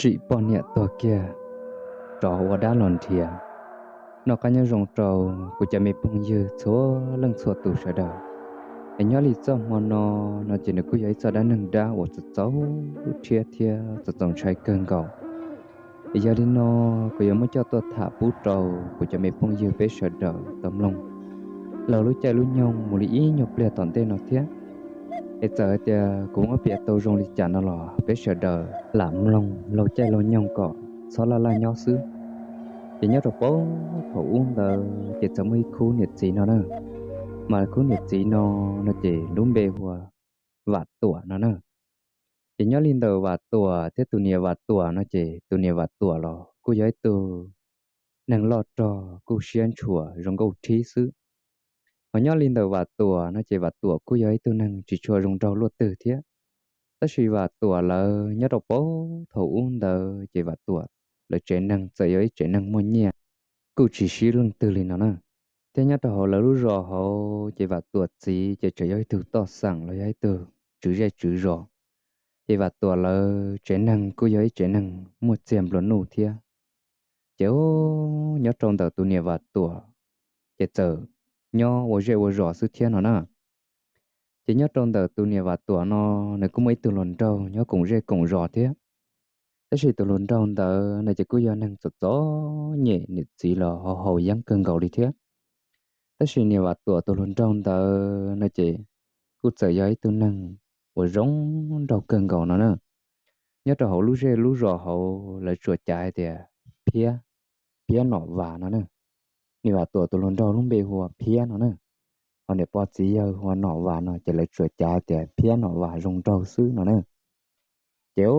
tsim poj niam tuag kiag, rov ua dab los nrhiav. Noj qab nyob zoo rau kuv cov me phooj ywg txhua leej txhua tus sawv daws. Es nyob li txoj hmo no, no ces nws kuj yog ib txoj dab neeg dab uas txaus txaus rhiab thiab txaus txaus ntshai kawg nkaus. Es yog li no, kuv yuav muab coj tuaj tham pub rau kuv cov me phooj ywg peb sawv daws tau mloog laug lub caij lub nyoog mus li ib nyuag pliag tom ntej no thiab. Es txawm hais tias kuv muab piav tau zoo li cas no los peb sawv daws lam mloog laug caij laug nyoog kom txhob laj laj nyob xwb. Ces nyob rau puag thaum ub ntawd ces txawm muaj ib khub niam txiv no na, mas khub niam txiv no, no ces lub npe hu ua Vam Tuam no na. Ces nyob li ntawm Vam Tuam thiab tus niam Vam Tuam no ces tus niam Vam Tuam los kuj yog ib tug neeg loj rog kuj siab ntshua zoo nkauj rhib xwb. Ho nyob li ntawm Vam Tuam no ces Vam Tuam kuj yog ib tug neeg tsis tshua zoo nraug luaj twg thiab. Tab sis Vam Tuam lawv nyob rau puag thaum ub ntawd ces Vam Tuam lawv tsev neeg txawm yog ib tsev neeg muaj nyiaj, kuj tsis sib leej twg li no na. Thiab nyob rau hauv lawv lub zos hauv ces Vam Tuam txiv ces tseem yog ib tug toj xeem los yog ib tug tswv zej tswv zos. Ces Vam Tuam lawv tsev neeg kuj yog ib tsev neeg muaj txiag nplua nuj thiab. Ces nyob rau ntawm tus niam Vam Tuam ces txawm nyob ua zej ua zos xwb thiab no na. Ces nyob rau ntawm tus niam Vam Tuam no, nws kuj muaj ib tug hluas nraug nyob koom zej koom zos thiab. Tab sis tus hluas nraug ntawd no ces kuj yog neeg txom txom nyem, niam txiv los ho haus yeeb kawg nkaus li thiab. Tab sis niam Vam Tuam tus hluas nraug ntawd no ces kuj txawm yog ib tug neeg uas zoo nraug kawg nkaus no na. Nyob rau hauv lub zej lub zos hauv lawv tsuas cav hais tias Phiab, Phiab Nom Vas no na. Niam Vam Tuam tus hluas nraug lub npe hu ua Phiab no na. Ho niam pog txiv yawg hu ua Nom Vas no ces lawv tsuas cav hais tias Phiab Nom Vas zoo nraug xwb no na. Ces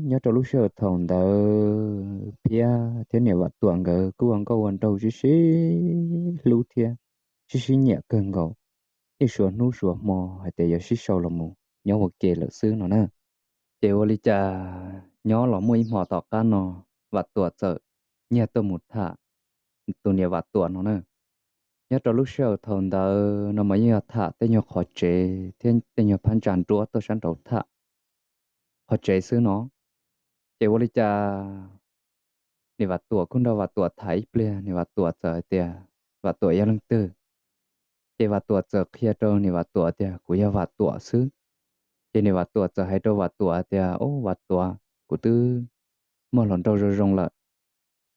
nyob rau lub sij hawm thaum ntawd Phiab thiab niam Vam Tuam nkawd kuj ua nkauj ua nraug sib sib hlub thiab sib sib nyiam kawg nkaus, yeej suav hnub suav hmo hais tias yuav sib sau los mus nyob ua ke lawm xwb no na. Ces ua li cas nyob los muaj ib hmo tom qab no, Vam Tuam txawm nyiag tuaj mus tham tus niam Vam Tuam no na. Nyob rau lub sij hawm thaum ntawd no mas yeej yog tham tej nyuag qhov tsev thiab tej nyuag phab ntsa nruab tuaj sab nraud tham qhov tsev xwb no. Ces ua li cas niam Vam Tuam kuj nrog Vam Tuam tham ib pliag, niam Vam Tuam txawm hais tias Vam Tuam yog leej twg. Ces Vam Tuam txawm qhia rau niam Vam Tuam tias kuv yog Vam Tuam xwb. Ces niam Vam Tuam txawm hais rau Vam Tuam tias, Au Vam Tuam, kuv twb muaj hluas nraug zoo zoo lawm,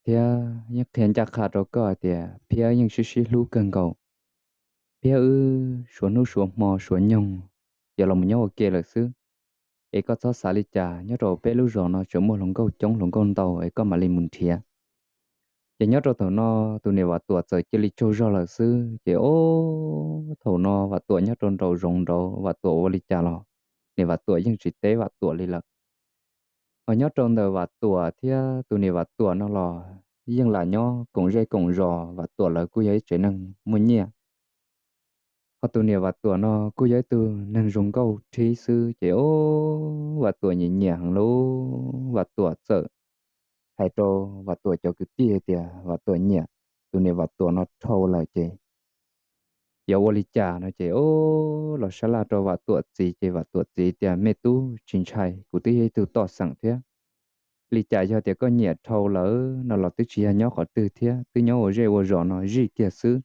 thiab yeej qhia ncaj qha rau koj hais tias Phiab yeej sib sib hlub kawg nkaus. Phiab wb suav hnub suav hmo suav nyoog yuav los mus nyob ua ke lawm xwb. Es koj txhob xav li cas, nyob rau peb lub zos no tseem muaj hluas nkauj coob hluas nkauj ntau es koj mam li mus nrhiav. Ces nyob rau thaum no tus niam Vam Tuam txawm cia li tsaug zog lawm xwb. Ces o, thaum no Vam Tuam nyob rau nraum zoov nraud, Vam Tuam ua li cas los niam Vam Tuam yeej tsis teb Vam Tuam li lawm. Ho nyob rau ntawm Vam Tuam thiab tus niam Vam Tuam no los yeej lam nyob koom zej koom zos, Vam Tuam lawv kuj yog ib tsev neeg muaj nyiaj. Ho tus niam Vam Tuam no kuj yog ib tug neeg zoo nkauj rhib xwb, ces o, Vam Tuam nyiam nyiam heev lauj. Vam Tuam txawm hais rau Vam Tuam cov kwv tij hais tias Vam Tuam nyiam tus niam Vam Tuam no dhau lawm ces yuav ua li cas no ces o, los sab laj rau Vam Tuam txiv ces Vam Tuam txiv tias, Me tub, tsis ntshai, kuv twb yog ib tug toj xeem thiab. Li cas yog tias koj nyiam dhau lawm no los twb tsis yog nyob qhov twg thiab, twb nyob ua zej ua zos no zij kiag xwb.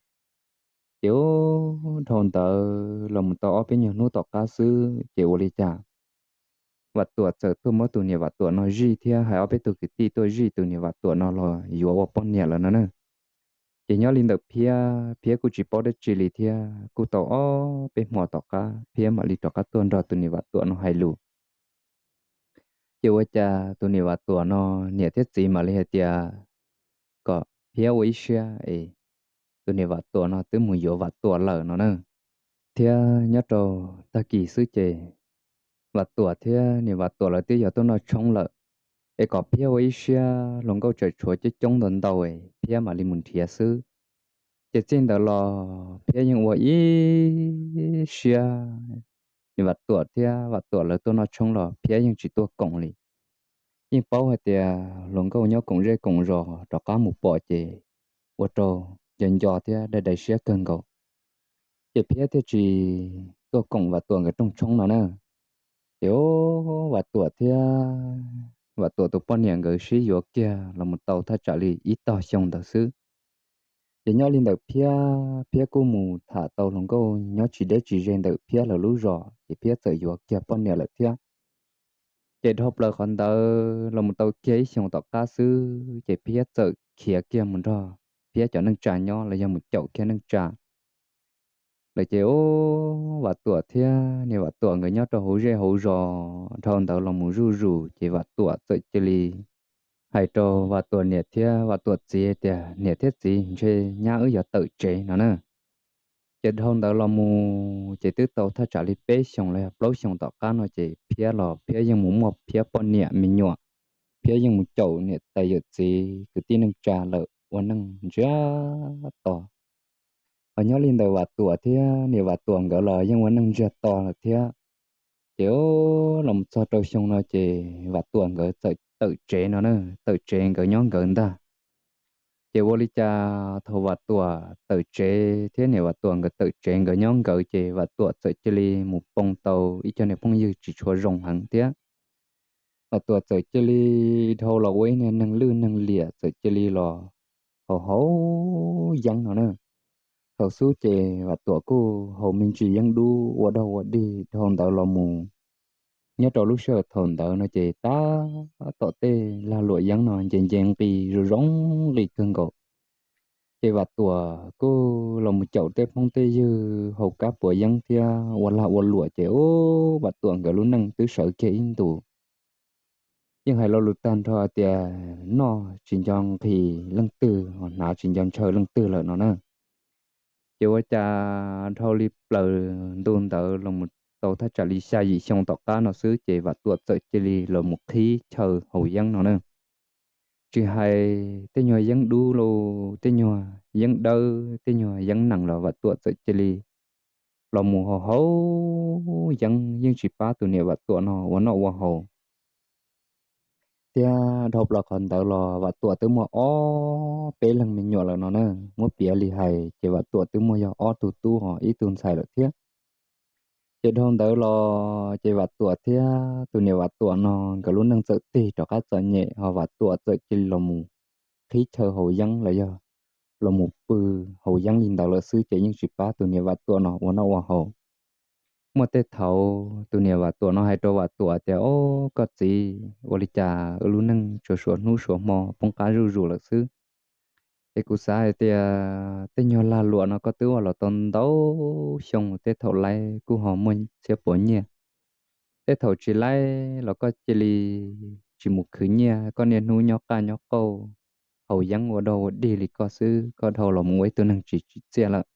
Ces o, dhau ntawd los mus tau ob peb nyuag hnub tom qab xwb ces ua li cas Vam Tuam txawm tuaj muab tus niam Vam Tuam no zij thiab hais ob peb tug kwv tij tuaj zij tus niam Vam Tuam no los yuav ua poj niam lawm no na. Ces nyob li ntawm Phiab, Phiab kuj tsis paub dab tsi li thiab, kuj tau ob peb hmo tom qab Phiab mam li rov qab tuaj nrog tus niam Vam Tuam no hais lus. Ces ua cas tus niam Vam Tuam no niam thiab txiv mam li hais tias kom Phiab ua ib siab es tus niam Vam Tuam no twb mus yuav Vam Tuam lawm no na. Thiab nyob rau tag kis xwb ces Vam Tuam thiab niam Vam Tuam lawv twb yog tuaj noj tshoob lawm, es kom Phiab ua ib siab, hluas nkauj tseem tshuav coob coob ntau ntau es Phiab mam li mus nrhiav xwb. Ces txij ntawd los Phiab yeej ua ib siab, niam Vam Tuam thiab Vam Tuam lawv tuaj noj tshoob los Phiab yeej tsis tuaj koom li. Yeej paub hais tias hluas nkauj nyob koom zej koom zos rov qab mus pom ces ua rau nco nco thiab dai dai siab kawg nkaus. Ces Phiab thiaj tsis tuaj koom Vam Tuam nkawd rooj tshoob no na. Ces o, Vam Tuam thiab Vam Tuam tus poj niam nkawd sib yuav kiag los mus tau thaj tsam li ib tog xyoo ntawd xwb. Ces nyob li ntawm Phiab, Phiab kuj mus tham tau hluas nkauj nyob tsis deb tsis ze ntawm Phiab lawv lub zos, ces Phiab txawm yuav kiag poj niam lawm thiab. Ces dhau plaws qhov ntawd los mus tau kiag ib xyoos tom qab xwb, ces Phiab txawm khiav kiag mus nrog Phiab cov neej tsa nyob los yog mus caum kiag neej tsa lawm. Ces ub, Vam Tuam thiab niam Vam Tuam nkawd nyob rau hauv zej hauv zos, dhau ntawd los mus zuj zus, ces Vam Tuam txawm cia li hais rau Vam Tuam niam thiab Vam Tuam txiv tias, niam thiab txiv, ntshe nyab wb yuav tawm tsev no na. Ces dhau ntawd los mus ces twb tau thaj tsam li peb xyoos los yog plaub xyoos tom qab no ces Phiab los Phiab yeej mus muaj Phiab poj niam me nyuam, Phiab yeej mus caum niam tais yawm txiv kwv tij neej tsa lawm ua neej ntsiag to. Hos nyob li ntawm Vam Tuam thiab niam Vam Tuam nkawd los yeej ua neej ntsiag to lawm thiab. Ces los mus txog rau xyoo no ces Vam Tuam nkawd txawm tawm tsev no na, tawm tsev nkawd nyob nkawd ntag. Ces ua li cas thaum Vam Tuam tawm tsev thiab niam Vam Tuam nkawd tawm tsev nkawd nyob nkawd ces Vam Tuam txawm cia li mus poob tau ib co niag phooj ywg tsis tshua zoo heev thiab. Vam Tuam txawm cia li dhau los ua ib niag neeg lwj neeg liam, txawm cia li los haus haus yeeb no na. Thaum xub ces Vam Tuam kuj haus me ntsis yeeb dub ua dog ua dig, dhau ntawd los mus nyob rau lub sij hawm thaum ntawd no ces tab tom tej lag luam yeeb no nce nce nqis zoo zoo nqis kawg nkaus. Ces Vam Tuam kuj los mus caum tej phooj tej ywg haus kab puas yeeb thiab ua lag ua luam ces ub, Vam Tuam nkawd lub neej twb sawv kiag ib ntus. Yeej hais lo lus tag nrho tias noj tsis nco nqhis leej twg, hnav tsis nco ntshaw leej twg lawm no na. Ces ua cas dhau li plaws ntu ntawd los mus tau thaj tsam li xya yim xyoo tom qab no xwb ces Vam Tuam txawm cia li los mus qhib chaw haus yeeb no na. Tsis hais tej nyuag yeeb dub los tej nyuag yeeb dawb tej nyuag yeeb nees los Vam Tuam txawm cia li los mus haus haus yeeb, yeej tsis pab tus niam Vam Tuam no ua noj ua haus. Thiab dhau plaws qhov ntawd los Vam Tuam twb muaj ob peb leeg me nyuam lawm no na. Muab piav li hais ces Vam Tuam twb muaj yog ob tug tub hos ib tug ntxhais lawm thiab. Ces dhau ntawd los ces Vam Tuam thiab tus niam Vam Tuam no nkawd lub neej txawm tig rov qab txom nyem hos Vam Tuam txawm cia li los mus qhib chaw haus yeeb los yog los mus pw haus yeeb li ntawd lawm xwb ces yeej tsis pab tus niam Vam Tuam no ua noj ua haus. Muaj tej thaum tus niam Vam Tuam no hais rau Vam Tuam tias, Ob, koj txiv, ua li cas wb lub neej tsuas suav hnub suav hmo poob qab zuj zus lawm xwb. Es kuv xav hais tias tej nyuag lag luam no koj twb ua los tau ntau xyoo, tej thaum laib kuj ho muaj txhiab puas nyiaj, tej thaum tsis laib los koj cia li tsis mus khwv nyiaj, koj niaj hnub nyob qaj nyob qauj haus yeeb ua dog ua dig li koj xwb, koj dhau los mus ua ib tug neeg tsis tsim txiaj lawm,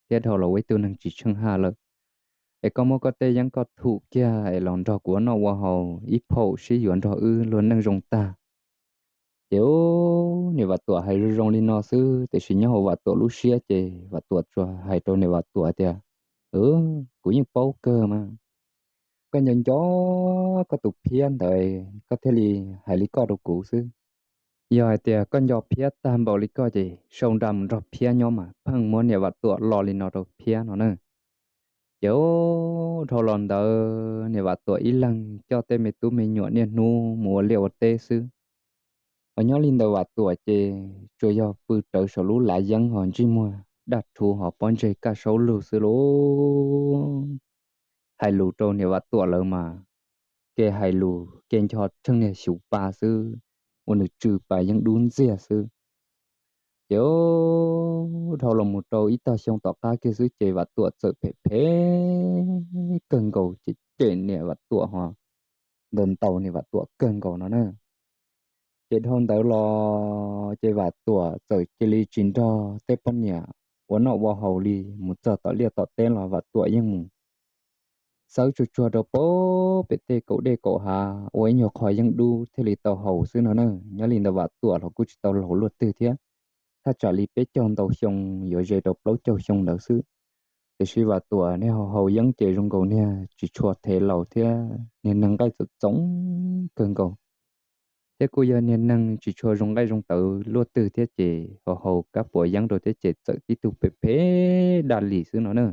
thiab dhau los ua ib tug neeg tsis tsheej haj lawm. Es koj muab koj tej yeeb koj thum kiag es los nrog kuv ua noj ua haus ib phaum sib yuav nrog wb luag neej zoo tag. Ces ub, niam Vam Tuam hais zoo zoo li no xwb, tiam sis nyob hauv Vam Tuam lub siab ces Vam Tuam tsuas hais rau niam Vam Tuam tias, Kuv yeej paub kawg mas, koj nco nco koj tus Phiab ntawd koj thiaj li hais li koj rau kuv xwb. Yog hais tias koj nco Phiab tag npaum li koj ces sau nra mus nrog Phiab nyob mas. Pheej muab niam Vam Tuam lo li no rau Phiab no na. Ces ub, dhau los ntawd niam Vam Tuam ib leeg coj tej me tub me nyuam niaj hnub mus ua liaj ua teb xwb. Hos nyob li ntawm Vam Tuam ces tsuas yog pw rawv saum lub lav yeeb hos ntsej muag daj rhuv hos pob ntseg kaj saub lug xwb lauj. Hais lus rau niam Vam Tuam lawv mas, ke hais lus ke ncho tsheej niag xyuv pa xwb, ua nws tsw pa yeeb dub ntxiag xwb. Ces ub, dhau los mus rau ib tog xyoo tom qab kiag xwb ces Vam Tuam txawm phem phem kawg nkaus ces cem niam Vam Tuam hos ntaus ntaus niam Vam Tuam kawg nkaus no na. Ces dhau ntawd los ces Vam Tuam txawm cia li tsis nrog tej poj niam ua noj ua haus li. Mus txog tom liaj tom teb los Vam Tuam yeej mus xawb tsuag tsuag rau pem tej kaum dej kaum hav ua ib nyuag qho yeeb dub thiaj li tau haus xwb no na. Nyob li ntawd Vam Tuam los kuj tsis tau laus luaj twg thiab, thaj tsam li peb caug ntau xyoo yuav ze rau plaub caug xyoo ntawd xwb. Tiam sis Vam Tuam niag haus haus yeeb ces zoo nkaus niag tsis tshua thev laus thiab niag neeg nqaij txoom txoov kawg nkaus. Thiab kuj yog niag neeg tsis tshua zoo nqaij zoo tawv luaj twg thiab ces haus haus kab puas yeeb rau thiab ces txawm tib tug phem phem daj li xwb no na.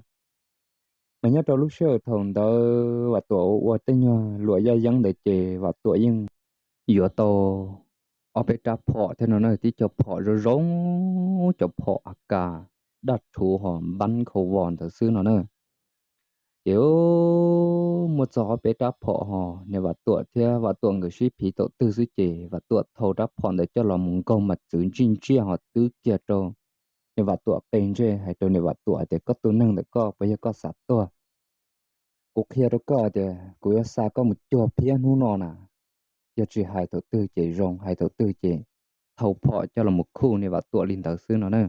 Mas nyob rau lub sij hawm thaum ntawd Vam Tuam ua ua tej nyuag luam yaj yeeb ntawd ces Vam Tuam yeej yuav tau ob peb rab phom thiab no na, tib co phom zoo zoo, cov phom a kas daj rhuv ho npab khau vos ntawd xwb no na. Ces muaj txog ob peb rab phom ho niam Vam Tuam thiab Vam Tuam nkawd sib phiv thaum twg xwb ces Vam Tuam thau rab phom ntawd coj los mus nkaug mas txwv ntsij ntsiaj ho twb kiag rau niam Vam Tuam qe ntsej hais rau niam Vam Tuam hais tias, Koj tus neeg ntawm koj puas yog koj xav tuag? Kuv qhia rau koj tias kuv yuav xa koj mus cuag phiab hnub no na. Yog tsis hais thaum twg ces zoo, hais thaum twg ces thau phom coj los mus khuj niam Vam Tuam li ntawd xwb no na.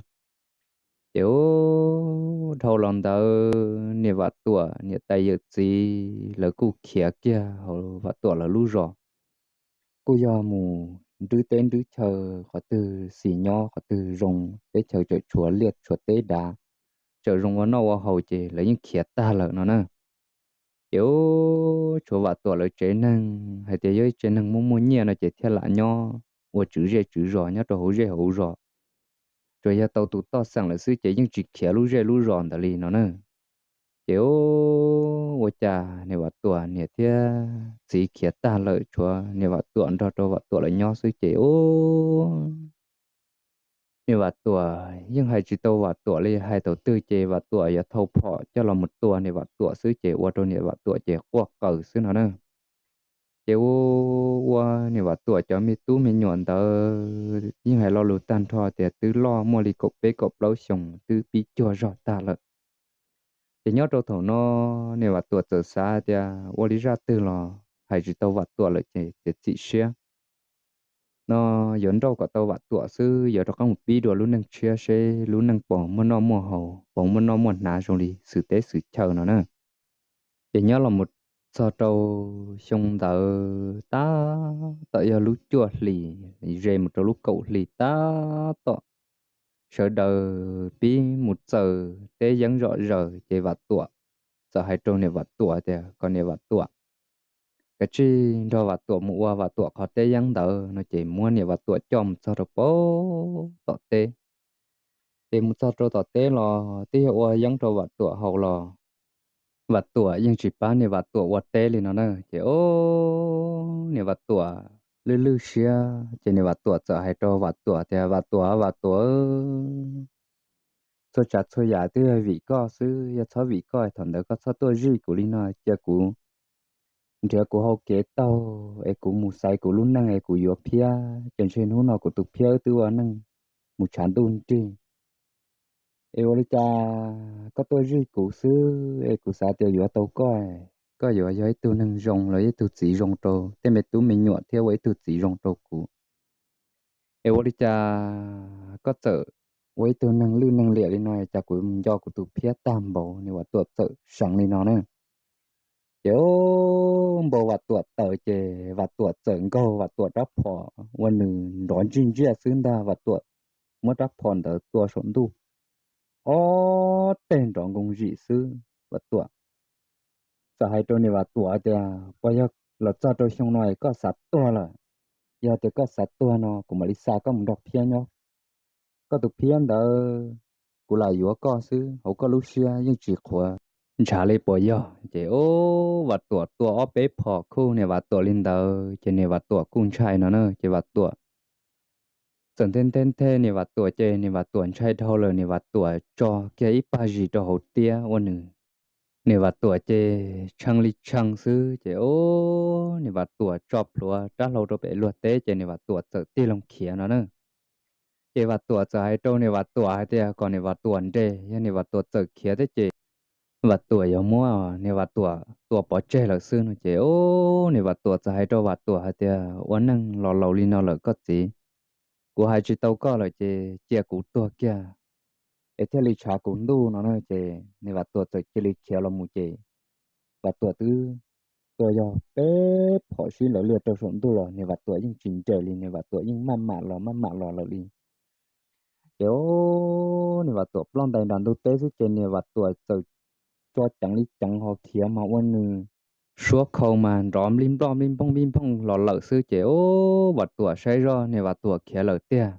Ces ub, dhau los ntawd niam Vam Tuam niam tais yawm txiv lawv kuj khiav kiag hauv Vam Tuam lawv lub zos, kuj yog mus nrwb teb nrwb chaw qhov twg xis nyob qhov twg zoo, teb chaws tseem tshuav liaj tshuav teb dav, tseem zoo ua noj ua haus ces lawv yeej khiav tag lawm no na. Ces ub, tshuav Vam Tuam lawv tsev neeg hais tias yog ib tsev neeg muaj muaj nyiaj no ces thiaj lam nyob ua tswv zej tswv zos nyob rau hauv zej hauv zos. Tsuas yog tau tus toj xeem lawm xwb ces yeej tsis khiav lub zej lub zos ntawd li no na. Ces ub, ua cas niam Vam Tuam niam thiab txiv khiav tag lawm tshuav niam Vam Tuam nrog rau Vam Tuam lawv nyob xwb ces ub, niam Vam Tuam yeej hais tsis tau Vam Tuam li, hais thaum twg ces Vam Tuam yuav thau phom coj los mus tua niam Vam Tuam xwb ces ua rau niam Vam Tuam ces quaj qw xwb no na. Ces ua, ua niam Vam Tuam cov me tub me nyuam ntawd yeej hais lo lus tag nrho tias twb loj muaj li kaum peb kaum plaub xyoos twb pib cuag zog tag lawm. Ces nyob rau thaum no niam Vam Tuam txawm xav tias ua li zaj twg los hais tsis tau Vam Tuam lawm ces txiav txim siab no yuav nrauj kom tau Vam Tuam xwb, yuav rov qab mus pib dua lub neej tshiab seb lub neej puas muaj noj muaj haus, puas muaj noj muaj hnav zoo li xwm teb xwm chaw no na. Ces nyob los mus txog rau xyoo ntawd tab tom yog lub cuaj hlis ze mus rau lub kaum hlis tab tom sawv daws pib mus txaws teb yeeb zom zaws ces Vam Tuam txawm hais rau niam Vam Tuam tias kom niam Vam Tuam kav tsij nrog Vam Tuam mus ua Vam Tuam qhov teb yeeb ntawd no ces muab niam Vam Tuam coj mus txog rau pem tom teb. Ces mus txog rau tom teb los twb yog ua yeeb rau Vam Tuam haus los Vam Tuam yeej tsis pab niam Vam Tuam ua teb li no na. Ces o, niam Vam Tuam lwj lwj siab ces niam Vam Tuam txawm hais rau Vam Tuam tias, Vam Tuam, Vam Tuam, txhua tsav txhua yam twb yog vim koj xwb, yog txhob vim koj thaum ntawd koj txhob tuaj zij kuv li no, cia kuv nrhiav kuv hau kev taug es kuv mus xaiv kuv lub neej es kuv yuav phiab, ces ntshe hnub no kuv tus phiab twb ua neej mus tshav ntuj nrig. Es ua li cas koj tuaj zij kuv xwb es kuv xav tias yuav tau koj, koj yuav yog ib tug neeg zoo los ib tug txiv zoo rau tej me tub me nyuam thiab ua ib tug txiv zoo rau kuv. Es ua li cas koj txawm ua ib tug neeg lwj neeg liam li no, cas kuv nco kuv tus phiab tag npaum, niam Vam Tuam txawm seev li no na. Ces npau Vam Tuam taws ces Vam Tuam txawm nkaug Vam Tuam rab phom ua nws nrov ntsij ntsiaj xwb ntag, Vam Tuam muab rab phom ntawd tua saum ntuj, ob teg nrov nkoos zim xwb. Vam Tuam txawm hais rau niam Vam Tuam tias, Puas yog los txog rau xyoo no es koj xav tuag lawm? Yog tias koj xav tuag no kuv mam li xa koj mus nrog phiab nyob. Koj tus phiab ntawd kuv lam yuav koj xwb, hauv koj lub siab yeej tsis qhuav ntshav li puas yog? Ces ub, Vam Tuam tua ob peb phom khuj niam Vam Tuam li ntawd ces niam Vam Tuam kuj ntshai no na. Ces Vam Tuam txawm nthe nthe nthe niam Vam Tuam ces niam Vam Tuam ntshai dhau lawm, niam Vam Tuam tso kiag ib pag zis rau hauv tiab ua nws, niam Vam Tuam ces tshee li tshee xwb. Ces ub, niam Vam Tuam tso plhuav rab hlau rau pem luag teb ces niam Vam Tuam txawm tig loo khiav no na. Ces Vam Tuam txawm hais rau niam Vam Tuam hais tias kom niam Vam Tuam nres, yog niam Vam Tuam txawm khiav thiab ces Vam Tuam yuav muab niam Vam Tuam tua pov tseg lawm xwb no. Ces ub, niam Vam Tuam txawm hais rau Vam Tuam hais tias, Ua neej los laus li no lawm koj txiv, kuv hais tsis tau koj lawm ces cia kuv tuag kiag es thiaj li tshav kuv ntuj no na. Ces niam Vam Tuam txawm cia li khiav los mus ces Vam Tuam twb tua yog peb phom sib law liaj rau saum ntuj los niam Vam Tuam yeej tsis nres li, niam Vam Tuam yeej maj mam los maj mam los lawm li. Ces ub, niam Vam Tuam ploj ntais nram ntug teb xwb ces niam Vam Tuam txawm tso ceev li ceev ho khiav mas ua nws suab khau mas nrov nplij nploj nplij nphooj nplij nphooj los lawm xwb. Ces ub, Vam Tuam saib zoj niam Vam Tuam khiav lawm tiag,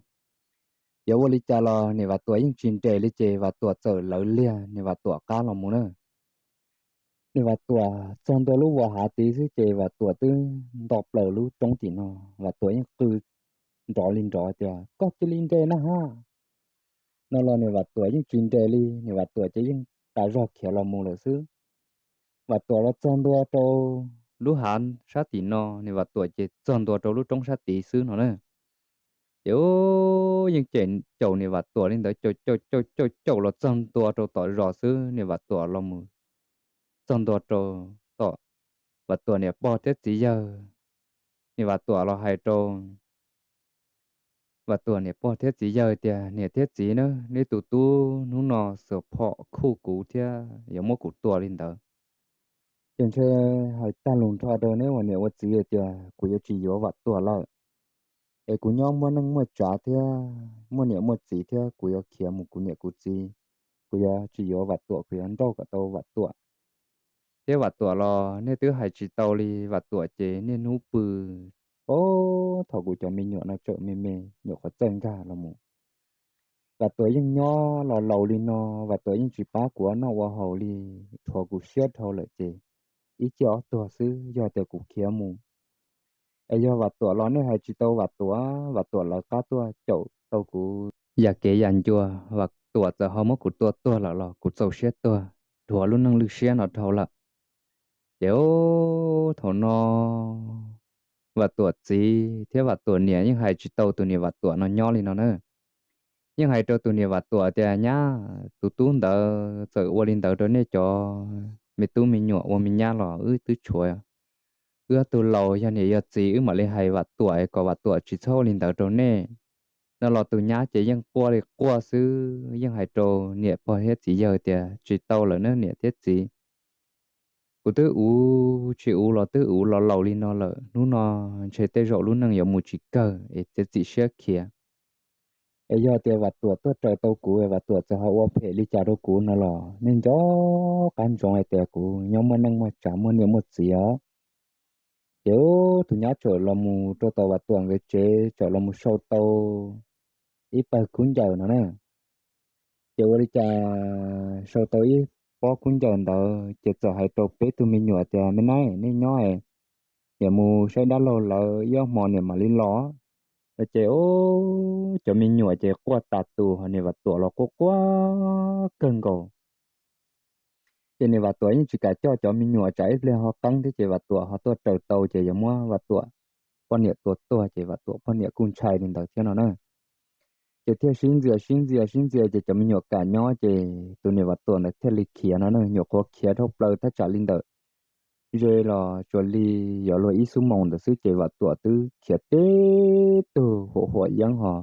yuav ua li cas los niam Vam Tuam yeej tsis nres li ces Vam Tuam txawm lawv liag niam Vam Tuam qab los mus na. Niam Vam Tuam txog ntua lub vos hav tid xwb ces Vam Tuam twb nto plaws lub roob tim no, Vam Tuam yeej qw nrov li nrov tias, Koj cia li nres na ha! No los niam Vam Tuam yeej tsis nres li, niam Vam Tuam ces yeej tas zog khiav los mus lawm xwb. Vam Tuam los txog ntua rau lub hav sab tim no, niam Vam Tuam ces txog ntua rau lub roob sab tid xwb no na. Ces yeej cem caum niam Vam Tuam li ntawd, caum caum caum caum caum los txog ntua rau tom zos xwb, niam Vam Tuam los mus txog ntua rau tom Vam Tuam niam pog thiab txiv yawg. Niam Vam Tuam los hais rau Vam Tuam niam pog thiab txiv yawg tias, Niam thiab txiv na, neb tus tub hnub no xuas phom khuj kuv thiab yuav muab kuv tua li ntawd. Ces ntshe hais tag lus nrho rau neb ua niam ua txiv tias kuv yuav tsis yuav Vam Tuam lawm, es kuv nyob muaj neej muaj tsav thiab muaj niam muaj txiv thiab kuv yuav khiav mus kuv niam kuv txiv. Kuv yuav tsis yuav Vam Tuam, kuv yuav nrauj kom tau Vam Tuam. Thiab Vam Tuam los nej twb hais tsis tau li, Vam Tuam ces niaj hnub pw. Ov, thaum kuv cov me nyuam no tseem me me nyuam qhuav txawj nkag los mus, Vam Tuam yeej nyob los laus li no, Vam Tuam yeej tsis pab kuv ua noj ua haus li, rhuav kuv siab dhau lawm ces ib ciaj ob tuag xwb. Yog tias kuv khiav mus, es yog Vam Tuam los nej hais tsis tau Vam Tuam, Vam Tuam lawv qab tuaj caum tau kuv yam kev yam ncua, Vam Tuam txawm ho muab kuv tua tuag lawm los kuv txaus siab tuag, rhuav lub neej lwj siab no dhau lawm. Ces thaum no Vam Tuam txiv thiab Vam Tuam niam yeej hais tsis tau tus niam Vam Tuam no nyob li no na. Yeej hais rau tus niam Vam Tuam tias, Nyab, tus tub ntawd txawm ua li ntawd rau nej cov me tub me nyuam ua me nyab los wb twb tshuav, wb ob tug laus yog niam yog txiv wb mam li hais Vam Tuam kom Vam Tuam tsis txhob ua li ntawd rau nej. No los tus nyab ces yeej quaj li quaj xwb, yeej hais rau niam pog thiab txiv yawg tias, Tsis tau lawm na niam thiab txiv, kuv twb uv tsis uv los twb uv los laus li no lawm, hnub no ntshe tej zaum lub neej yuav mus tsis kawg es txiav txim siab khiav. Es yog tias Vam Tuam tuaj raws tau kuv, Vam Tuam txawm ho ua phem li cas rau kuv no los nej nco qab ntsoov hais tias kuv nyob muaj neej muaj tsav muaj niam muaj txiv os. Ces tus nyab txawm los mus rau tom Vam Tuam nkawd tsev, txawm los mus sau tau ib pawg khaub ncaws no na. Ces ua li cas sau tau ib pob khaub ncaws ntawd ces txawm hais rau peb tug me nyuam tias, Me nab, nej nyob, niam mus saib dab laug lawv ib ob hmo niam mam li los. Ces cov me nyuam ces quaj tas tus, ho niam Vam Tuam los quaj quaj kawg nkaus. Ces niam Vam Tuam yeej tsis kam coj cov me nyuam tsam ib pliag ho qeeb thiab ces Vam Tuam ho tuaj raws tau ces yuav muab Vam Tuam poj niam tua tuag ces Vam Tuam poj niam kuj ntshai li ntawd thiab no na. Ces thiaj sib ntxias sib ntxias sib ntxias ces cov me nyuam kam nyob ces tus niam Vam Tuam ntawd thiaj li khiav no na, nyuam qhuav khiav dhau plaws thaj tsam li ntawm ze los tsuas li yuav luag ib xuab moos ntawd xwb ces Vam Tuam twb khiav tib tug huam huam yeeb ho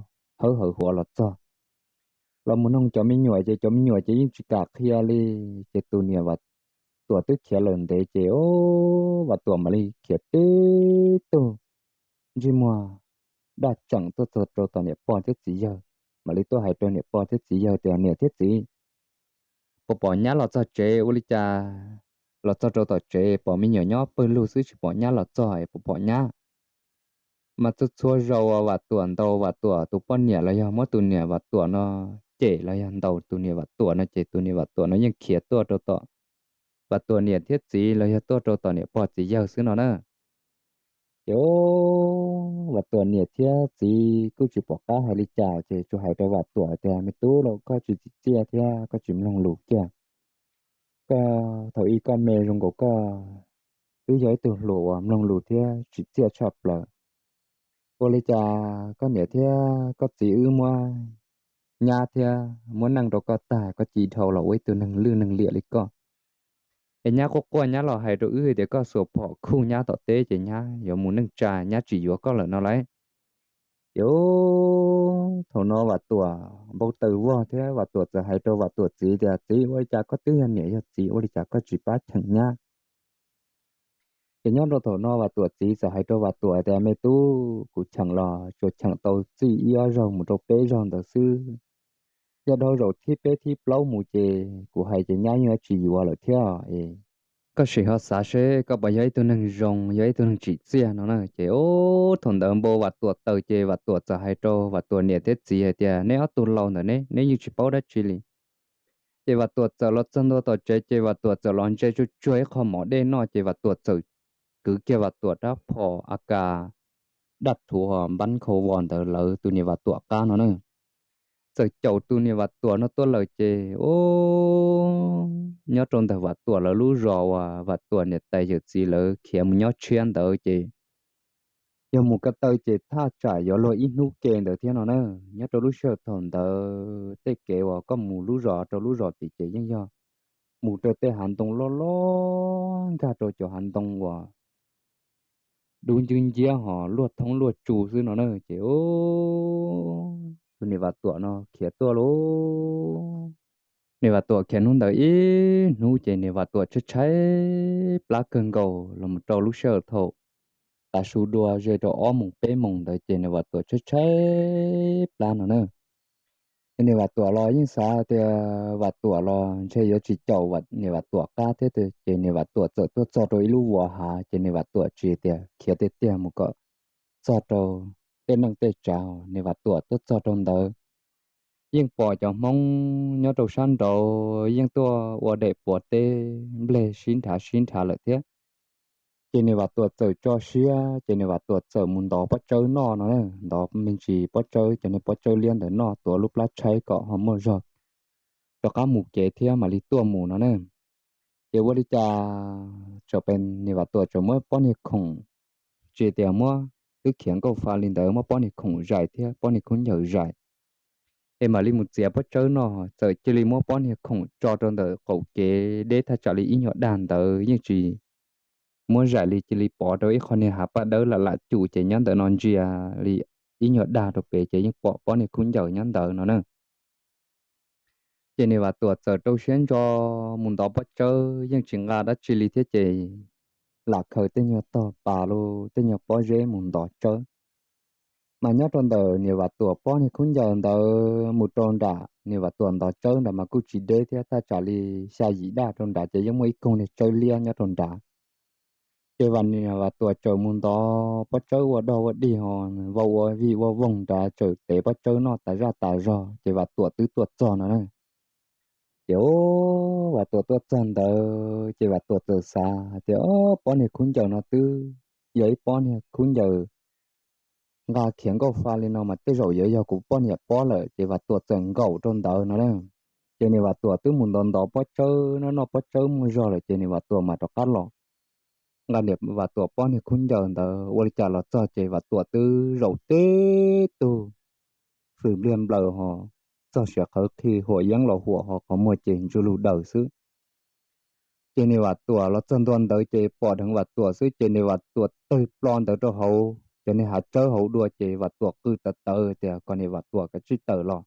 hawb hawv huav los txog. Los mus noog cov me nyuam ces cov me nyuam ces yeej tsis kam qhia li. Ces tus niam Vam Tuam twb khiav lawm ntev ces Vam Tuam mam li khiav tib tug ntsej muag daj tseem tuaj txog rau tom niam pog thiab txiv yawg, mam li tuaj hais rau niam pog thiab txiv yawg tias, Niam thiab txiv, puas pom nyab los txog tsev? Ua li cas los txog rau tom tsev pom me nyuam nyob pawg lug xwb tsis pom nyab los txog es puas pom nyab? Mas txhua txhua zaus uas Vam Tuam ntaus Vam Tuam tus poj niam los yog muab tus niam Vam Tuam no cem los yog ntaus tus niam Vam Tuam no ces tus niam Vam Tuam no yeej khiav tuaj rau tom Vam Tuam niam thiab txiv los yog tuaj rau tom niam pog txiv yawg xwb no na. Ces Vam Tuam niam thiab txiv kuj tsis pom qab hais li cas ces tsuas hais rau Vam Tuam tias, Me tub, los koj tsis tsim txiaj thiab koj tsis mloog lus kiag. Koj thaum ub koj me zoo nkaus koj twb yog ib tug hluas uas mloog lus thiab tsim txiaj tshaj plaws. Ua li cas koj niam thiab koj txiv wb muab nyab thiab muab neej rau koj tag, koj ci dhau los ua ib tug neeg lwj neeg liam li koj? Es nyab quaj quaj nyab los hais rau wb tias koj xuas phom khuj nyab tom teb ces nyab yuav mus neej tsa, nyab tsis yuav koj lawm no lauj. Ces thaum no Vam Tuam npau taws vog thiab Vam Tuam txawm hais rau Vam Tuam txiv tias, Txiv, ua li cas koj twb yog niam yog txiv ua li cas koj tsis pab cheem nyab? Ces nyob rau thaum no Vam Tuam txiv txawm hais rau Vam Tuam tias, Me tub, kuv cheem los tsuas cheem tau txij ib ob zaug mus rau peb zaug ntawd xwb. Yog dhau zaum thib peb thib plaub mus ces kuv hais ces nyab yeej yuav tsis yuav lawm thiab es koj sim ho xav seb koj puas yog ib tug neeg zoo, yog ib tug neeg tsim txiaj no na. Ces thaum ntawd npau Vam Tuam taws ces Vam Tuam txawm hais rau Vam Tuam niam thiab txiv hais tias, Neb ob tug laus ntawm neb, neb yeej tsis paub dab tsi li. Ces Vam Tuam txawm los txog ntua tom tsev ces Vam Tuam txawm los ntse tsuag tsuag ib qho mov dej noj ces Vam Tuam txawm kwv kiag Vam Tuam rab phom a kas daj thuv ho npab khau vos ntawd lawv tus niam Vam Tuam qab no na. Txawm caum tus niam Vam Tuam no tuaj lawm ces, o, nyob rau ntawm Vam Tuam lawv lub zos uas Vam Tuam niam tais yawm txiv lawv khiav mus nyob tshiab ntawd ces yog mus ko taw ces thaj tsam yuav luag ib hnub ke ntawd thiab no na. Nyob rau lub sij hawm thaum ntawd tej kev uas koj mus lub zos rau lub zos tim ces yeej yog mus rau tej hav ntoo loj loj nkag rau cov hav ntoo uas dub ncwb nciab ho luaj thoob luaj tsu xwb no na. Ces tus niam Vam Tuam no khiav tuaj lauj. Niam Vam Tuam khiav hnub ntawd ib hnub ces niam Vam Tuam tshaib tshaib plab kawg nkaus los mus rau lub sij hawm thaum tav su dua ze rau ob moos peb moos ntawd ces niam Vam Tuam tshaib tshaib plab no na. Ces niam Vam Tuam los yeej xav tias Vam Tuam los ntshe yuav tsis caum niam Vam Tuam qab thiab ces niam Vam Tuam txawm tuaj txog rau ib lub vuas hav ces niam Vam Tuam tsis tias khiav tiag tiag mus kom txog rau tej neej tej tsav. Niam Vam Tuam tuaj txog rau ntawd yeej pom cov Hmoob nyob rau sab nraud yeej tuaj ua daim puav teb nplej sib nrhav sib nrhav lawm thiab. Ces niam Vam Tuam txawm tso siab ces niam Vam Tuam txawm mus ntov pob tsawb noj no, ntov me ntsis pob tsawb, cov niag pob tsawb liab ntawd noj tuav lub plab tshaib kom ho muaj zog rov qab mus kev thiab mam li tuaj mus no na. Ces ua li cas txawm pem niam Vam Tuam txawm muab pob niag khoom, tsis tias muab, twb khiav nkauj fa li ntawd muab pob niag khoom zais thiab pob niag khaub ncaws zais es mam li mus txiav pob tsawb noj, txawm cia li muab pob niag khoom tso rau ntawm qaum kev deb thaj tsam li ib nyuag dag ntawd yeej tsis muab zais li, cia li pov rau ib qho niag hav paj dawb lam lam cum ces nyob ntawm no ntsia li ib nyuag dag rau pem ces yeej pom pob niag khaub ncaws nyob ntawd no na. Ces niam Vam Tuam txawm rau siab ntso mus ntov pob tsawb yeej tsis nqa dab tsi li thiab ces lam khaws tej nyuag tog pas los tej nyuag pob zeb mus ntov tsawb. Mas nyob rau ntawm niam Vam Tuam pob niag khaub ncaws ntawd mus rau nram niam Vam Tuam ntov tsawb nrad mas kuj tsis deb thiab, thaj tsam li xya yim dag rau nrad ces yeej muaj ib koog niag tsawb liab nyob rau nrad. Ces Vam, niam Vam Tuam txawm mus ntov pob tsawb ua dog ua dig ho vau ua vij ua voog nrad txawm tev pob tsawb noj tas zaj tas zog ces Vam Tuam twb tuaj txog no na. Ces Vam Tuam tuaj txog ntawd ces Vam Tuam txawm xav hais tias, o, pob niag khaub ncaws no twb yog ib pob niag khaub ncaws nqa khiav nkauj fa li no mas tej zaum yuav yog kuv poj niam pob lawm ces Vam Tuam txawm nkaum rau ntawd no na. Ces niam Vam Tuam twb mus ntov ntov pob tsawb noj noj pob tsawb muaj zog lawm ces niam Vam Tuam mam rov qab los nqa niam Vam Tuam pob niag khaub ncaws ntawd ua li cas los txog ces Vam Tuam twb zaum tib tug fws npliag nplaws ho txog siav qhawv qhi huam yeeb los huam ho qhov muag ces ntsuj lug daws xwb. Ces niam Vam Tuam los txog ntua ntawd ces pom dheev Vam Tuam xwb ces niam Vam Tuam tawg plo ntawd rau hauv cov niag hav tsawb hauv dua ces Vam Tuam qw tawv tawv tias kom niam Vam Tuam kav tsij tawm los.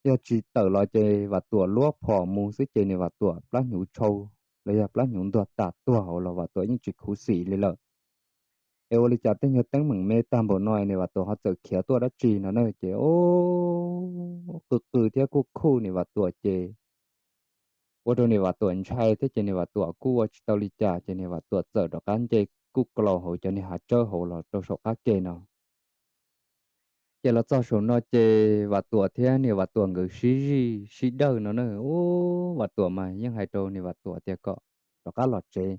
Yog tsis tawm los ces Vam Tuam luab phom mus xwb ces niam Vam Tuam plab hnyuv tshau los yog plab hnyuv ntuag tas tuag hauv los Vam Tuam yeej tsis khuv xim li lawm. Es ua li cas tej nyuag teeb meem me tag npaum no niam Vam Tuam ho txawm khiav tuaj dab tsi no na ces, o, qw qw thiab kuj khuj niam Vam Tuam ces ua rau niam Vam Tuam ntshai thiab ces niam Vam Tuam kuj ua tsis tau li cas ces niam Vam Tuam txawm rov qab nce kuj klaus hauv cov niag hav tsawb hauv los rau saum qab ke no. Ces los txog saum no ces Vam Tuam thiab niam Vam Tuam nkawd sib zij sib dawj no na. Ub, Vam Tuam mas yeej hais rau niam Vam Tuam tias kom rov qab los tsev.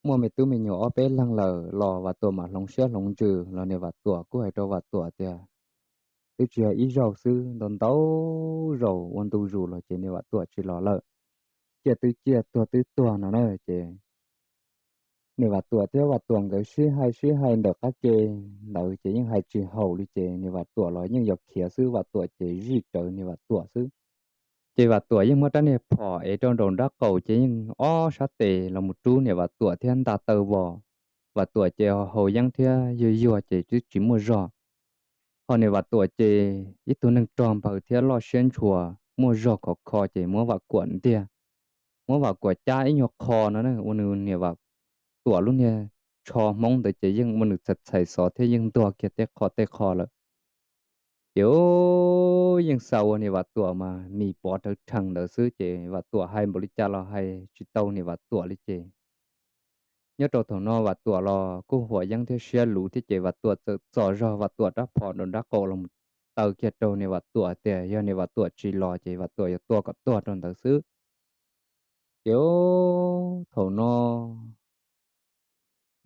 Muaj me tub me nyuam ob peb leeg lawm los Vam Tuam mam hloov siab hloov ntsws los niam Vam Tuam kuj hais rau Vam Tuam tias twb tsis yog ib zaug xwb, ntau ntau zaus ua ntu zus los ces niam Vam Tuam tsis los lawm. Ciaj twb ciaj tuag twb tuag no na ces niam Vam Tuam thiab Vam Tuam nkawd sib hais sib hais ntawm qab ke ntawd ces yeej hais tsis haum li ces niam Vam Tuam los yeej yuav khiav xwb, Vam Tuam ces zij rawv niam Vam Tuam xwb. Ces Vam Tuam yeej muab rab niag phom ev rau nraum nrab qaum ces yeej ob sab tes los mus rub niam Vam Tuam thiab nta taw vos. Vam Tuam ces haus yeeb thiab yuag yuag ces twb tsis muaj zog. Ho niam Vam Tuam ces ib tug neeg rog npawg thiab loj siab ntshua, muaj zog khov kho ces muab Vam Tuam ntiag, muab Vam Tuam cab ib nyuag qho no na, ua nws niam Vam Tuam lub niag tsho hmoob ntawd ces yeej ua nws txhais txhais xov thiab yeej ntuag kiag tej qho tej qho lawm. Ces yeej xa ua niam Vam Tuam mas mis pov rawv rhees ntawd xwb ces Vam Tuam hais npaum li cas los hais tsis tau niam Vam Tuam li ces nyob rau thaum no Vam Tuam los kuj huam yeeb thiab siab luv thiab ces Vam Tuam txawm txos zog Vam Tuam rab phom nraum nrab qaum los taw kiag rau niam Vam Tuam tias yog niam Vam Tuam tsis los ces Vam Tuam yuav tua kom tuag rau ntawd xwb. Ces thaum no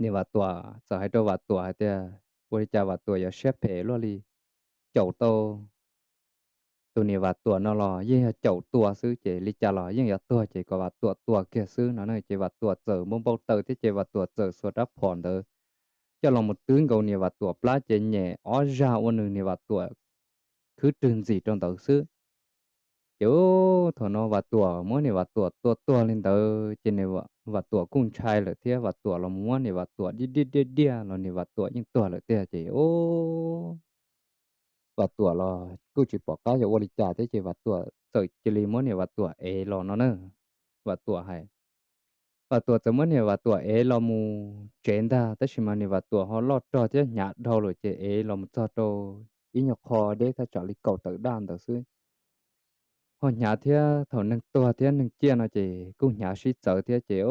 niam Vam Tuam txawm hais rau Vam Tuam hais tias ua li cas Vam Tuam yuav siab phem luaj li, caum tau tus niam Vam Tuam no los yeej yog caum tua xwb ces li cas los yeej yuav tuag ces kom Vam Tuam tua kiag xwb no na. Ces Vam Tuam txawm npau npau taws thiab ces Vam Tuam txawm xuas rab phom ntawd coj los mus twb nkaus niam Vam Tuam plab ces nyem ob zag ua nws niam Vam Tuam khwb rwg ntxim rau ntawd xwb. Ces thaum no Vam Tuam muab niam Vam Tuam tua tuag li ntawd ces niam Vam Tuam kuj ntshai lawm thiab Vam Tuam los muab niam Vam Tuam diaj diaj diaj diaj los niam Vam Tuam yeej tuag lawm tiag ces Vam Tuam los kuj tsis pom qab yuav ua li cas thiab ces Vam Tuam txawm cia li muab niam Vam Tuam ev los no na. Vam Tuam hais, Vam Tuam txawm muab niam Vam Tuam ev los mus tsev ntag tab sis mas niam Vam Tuam ho loj rog thiab hnyav dhau lawm ces ev los mus txog rau ib nyuag qho deb thaj tsam li kaum tawm daj ntawd xwb. Ho hnyav thiab thaum neeg tuag thiab neeg ciaj no ces kuj hnyav sib txawv thiab ces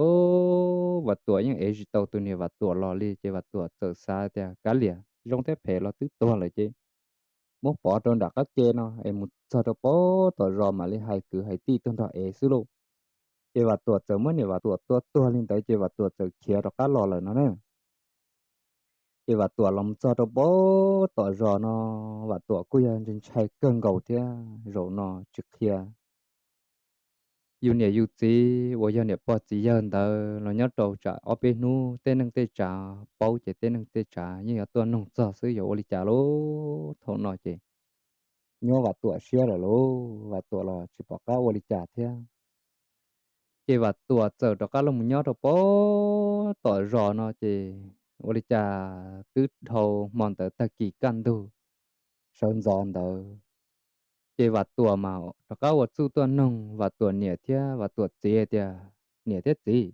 Vam Tuam yeej ev tsis tau tus niam Vam Tuam los li ces Vam Tuam txawm xav tias kav liam zoo thiab phem los twb tuag lawm ces muab pov rau nram qab ke no es mus txog rau pem tom zos mam li hais kwv hais tij tuaj nrog ev xwb lauj. Ces Vam Tuam txawm muab niam Vam Tuam tua tuag li ntawd ces Vam Tuam txawm khiav rov qab los lawm no na. Ces Vam Tuam los mus txog rau pem tom zos no, Vam Tuam kuj yog ntshai kawg nkaus thiab zaum no tsis qhia yus niam yus txiv uas yog niam pog txiv yawg ntawd los nyob rau tsam ob peb hnub tej neej tej tsav paub ces tej neej tej tsav yeej yuav tuaj noog txog xwb yuav ua li cas lauj. Thaum no ces nyuab Vam Tuam siab lawm lauj, Vam Tuam los tsis pom qab ua li cas thiab. Ces Vam Tuam txawm rov qab los mus nyob rau pem tom zos no ces ua li cas twb dhau hmo ntawd tag kis kaj ntug sawv ntxov ntawd, ces Vam Tuam mas rov qab ua txuj tuaj noog Vam Tuam niam thiab Vam Tuam txiv hais tias niam thiab txiv,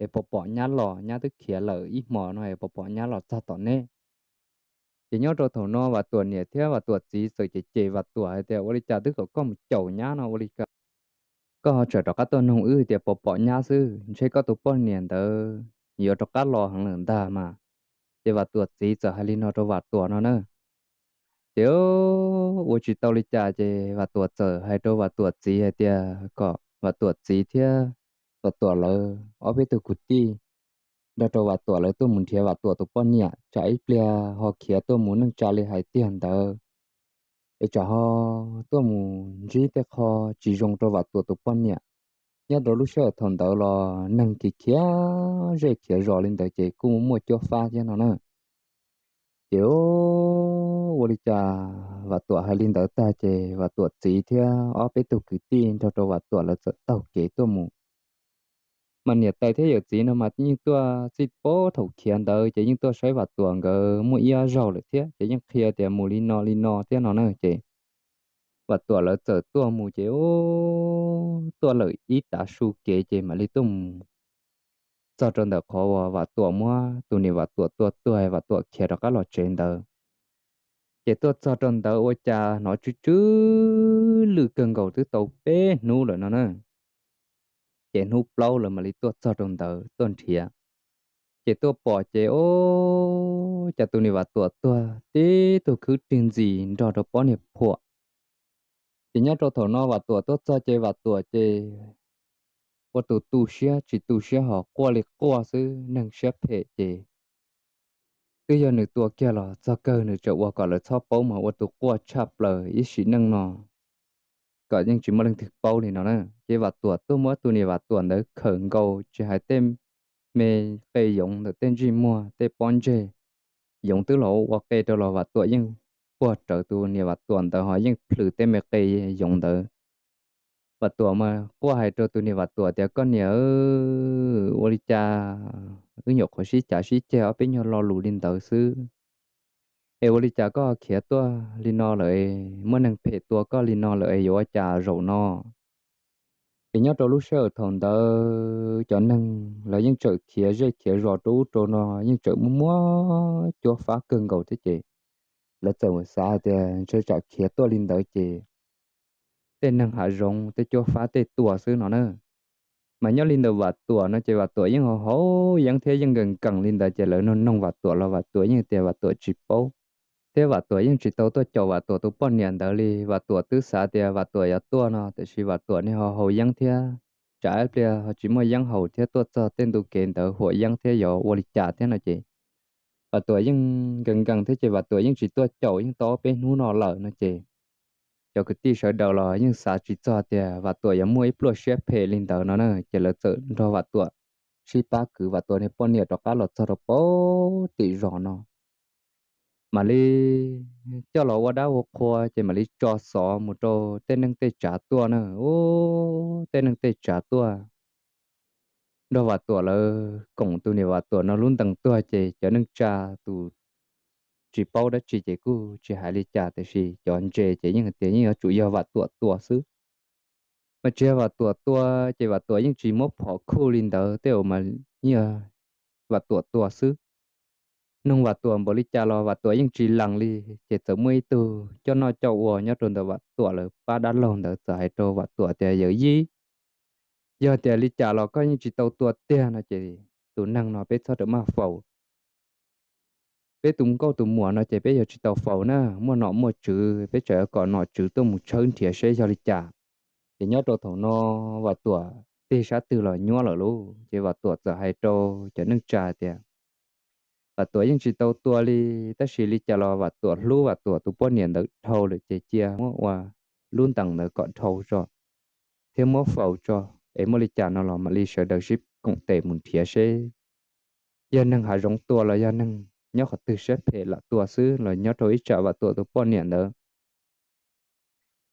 es puas pom nyab los, nyab twb khiav lawm ib hmo no es puas pom nyab los txog tom neb. Ces nyob rau thaum no Vam Tuam niam thiab Vam Tuam txiv txawm cem cem Vam Tuam hais tias ua li cas twb kom koj mus caum nyab no ua li cas koj ho tseem rov qab tuaj noog wb tias puas pom nyab xwb, ntshe koj tus poj niam ntawd yuav rov qab los heev lawm ntag mas. Ces Vam Tuam txiv txawm hais li no rau Vam Tuam no na. Ces ua tsis tau li cas ces Vam Tuam txawm hais rau Vam Tuam txiv hais tias kom Vam Tuam txiv thiab Vam Tuam lawv ob peb tug kwv tij nrog rau Vam Tuam lawv tuaj mus nrhiav Vam Tuam tus poj niam tsam ib pliag ho khiav tuaj mus neej tsa li hais tiag ntawd es tsam ho tuaj mus ntsib tej qho tsis zoo rau Vam Tuam tus poj niam. Nyob rau lub sij hawm thaum ntawd los neeg khiav khiav zej khiav zos li ntawd ces kuj muaj cuab fab thiab no na. Ces ua li cas Vam Tuam hais li ntawd tag ces Vam Tuam txiv thiab ob peb tug kwv tij nrog rau Vam Tuam lawv txawm taug kev tuaj mus. Mas niam tais thiab yawm txiv no mas yeej tuaj txij pab thaum khiav ntawd ces yeej tuaj saib Vam Tuam nkawd muaj ib ob zaug lawm thiab ces yeej qhia tias mus li no li no thiab no na ces Vam Tuam lawv txawm tuaj mus ces tuaj lawm ib tav su kev ces mam li tuaj mus txog rau ntawm qhov uas Vam Tuam muab tus niam Vam Tuam tua tuag Vam Tuam khiav rov qab los tsev ntawd. Ces tuaj txog rau ntawd ua cas hnov tsw tsw lwj kawg nkaus twb tau peb hnub lawm no na. Ces hnub plaub lawv mam li tuaj txog rau ntawd tuaj nrhiav. Ces tuaj pom ces ua cas tus niam Vam Tuam tuag tib tug khwb rwg ntxis nrog rau pob niag phuam. Ces nyob rau thaum no Vam Tuam tuaj txog ces Vam Tuam ces ua tus tu siab tsis tu siab ho quaj li quaj xwb, neeg siab phem ces twb yog nws tua kiag los txog kawg nws tseem ua kom lawv txhob paub mas ua tus quaj tshaj plaws ib sim neej no kom yeej tsis muaj leej twg paub li no na. Ces Vam Tuam tuaj muab tus niam Vam Tuam ntawd khawm nkaus tsis hais tej me qe yoov ntawm tej ntsej muag tej pob ntseg, yoov twb los ua qe rau los Vam Tuam yeej puag rawv tus niam Vam Tuam ntawd ho yeej plhws tej me qe yoov ntawd. Vam Tuam mas quaj hais rau tus niam Vam Tuam tias koj niam, ua li cas wb nyuam qhuav sib cav sib ceg ob peb nyuag lo lus li ntawd xwb es ua li cas koj khiav tuaj li no lawm, muaj neeg phem tua koj li no lawm es yuav ua cas zaum no? Ces nyob rau lub sij hawm thaum ntawd cov neeg lawv yeej tseem khiav zej khiav zos rau ub rau no yeej tseem muaj muab cuab fab kawg nkaus thiab ces lawv txawm xav hais tias ntshe tsam khiav tuaj li ntawd ces tej neeg hav zoov tej cuab fab tej tua xwb no na. Mas nyob li ntawm Vam Tuam no ces Vam Tuam yeej haus haus yeeb thiab yeej nkees nkees li ntawd ces lawv nug noog Vam Tuam los Vam Tuam yeej tias Vam Tuam tsis paub. thiab Vam Tuam yeej tsis tau tuaj caum Vam Tuam tus poj niam ntawd li. Vam Tuam twb xav tias Vam Tuam yuav tuaj no, tiam sis Vam Tuam niag ho haus yeeb thiab, tsam ib pliag ho tsis muaj yeeb haus thiab tuaj txog tej ntu kev ntawd huam yeeb thiab yuav ua li cas thiab no ces Vam Tuam yeej nkees nkees thiab ces Vam Tuam yeej tsis tuaj caum, yeej tau peb hnub no lawm no ces cov kwv tij sawv daws los yeej xav tsis txog tias Vam Tuam yuav muaj ib pluaj siab phem li ntawd no na, ces lawv txawm nrog Vam Tuam sib pab kwv Vam Tuam niag poj niam rov qab los txog rau pem tim zos no. Mam li coj los ua dab ua qhua ces mam li tso xov mus rau tej neej tej tsav tuaj na. Ub, tej neej tej tsav tuaj nrog Vam Tuam lawv koom tus niam Vam Tuam no lub ntees tuag ces cov neej tsa tus tsis paub dab tsi ces kuj tsis hais li cas, tiam sis cov ntse ces yeej tias yeej yuav tsum yog Vam Tuam tua xwb. Mas tsis yog Vam Tuam tua ces Vam Tuam yeej tsis muab phom khuj li ntawd, tej zaum mas yeej yog Vam Tuam tua xwb. Nug Vam Tuam npaum li cas los Vam Tuam yeej tsis lees li. Ces txawm muaj ib tug coj noj coj ua nyob rau ntawm Vam Tuam lawv pab dab laug ntawd txawm hais rau Vam Tuam tias, Yawm yij, yog tias li cas los koj yeej tsis tau tua tiag no ces tus neeg no peb txhob rawm maj faus. Peb tus nkauj tus muam no ces peb yuav tsis tau faus na, muaj nom muaj tswv, peb tsam yuav kom nom tswv tuaj mus tshawb nrhiav seb yog li cas. Ces nyob rau thaum no Vam Tuam tig sab twg los nyuab lawm lauj. Ces Vam Tuam txawm hais rau cov neej tsa tias Vam Tuam yeej tsis tau tua li, tab sis li cas los Vam Tuam hlub Vam Tuam tus poj niam ntawd dhau lawm ces cia muab ua lub ntees ntawd kom dhau tso thiab muab faus tso, es muaj li cas no los mam li sawv daws sib koom tes mus nrhiav seb yog neeg hav zoov tua los yog neeg nyob qhov twg siab phem lam tua xwb los nyob rau ib tsam Vam Tuam tus poj niam ntawd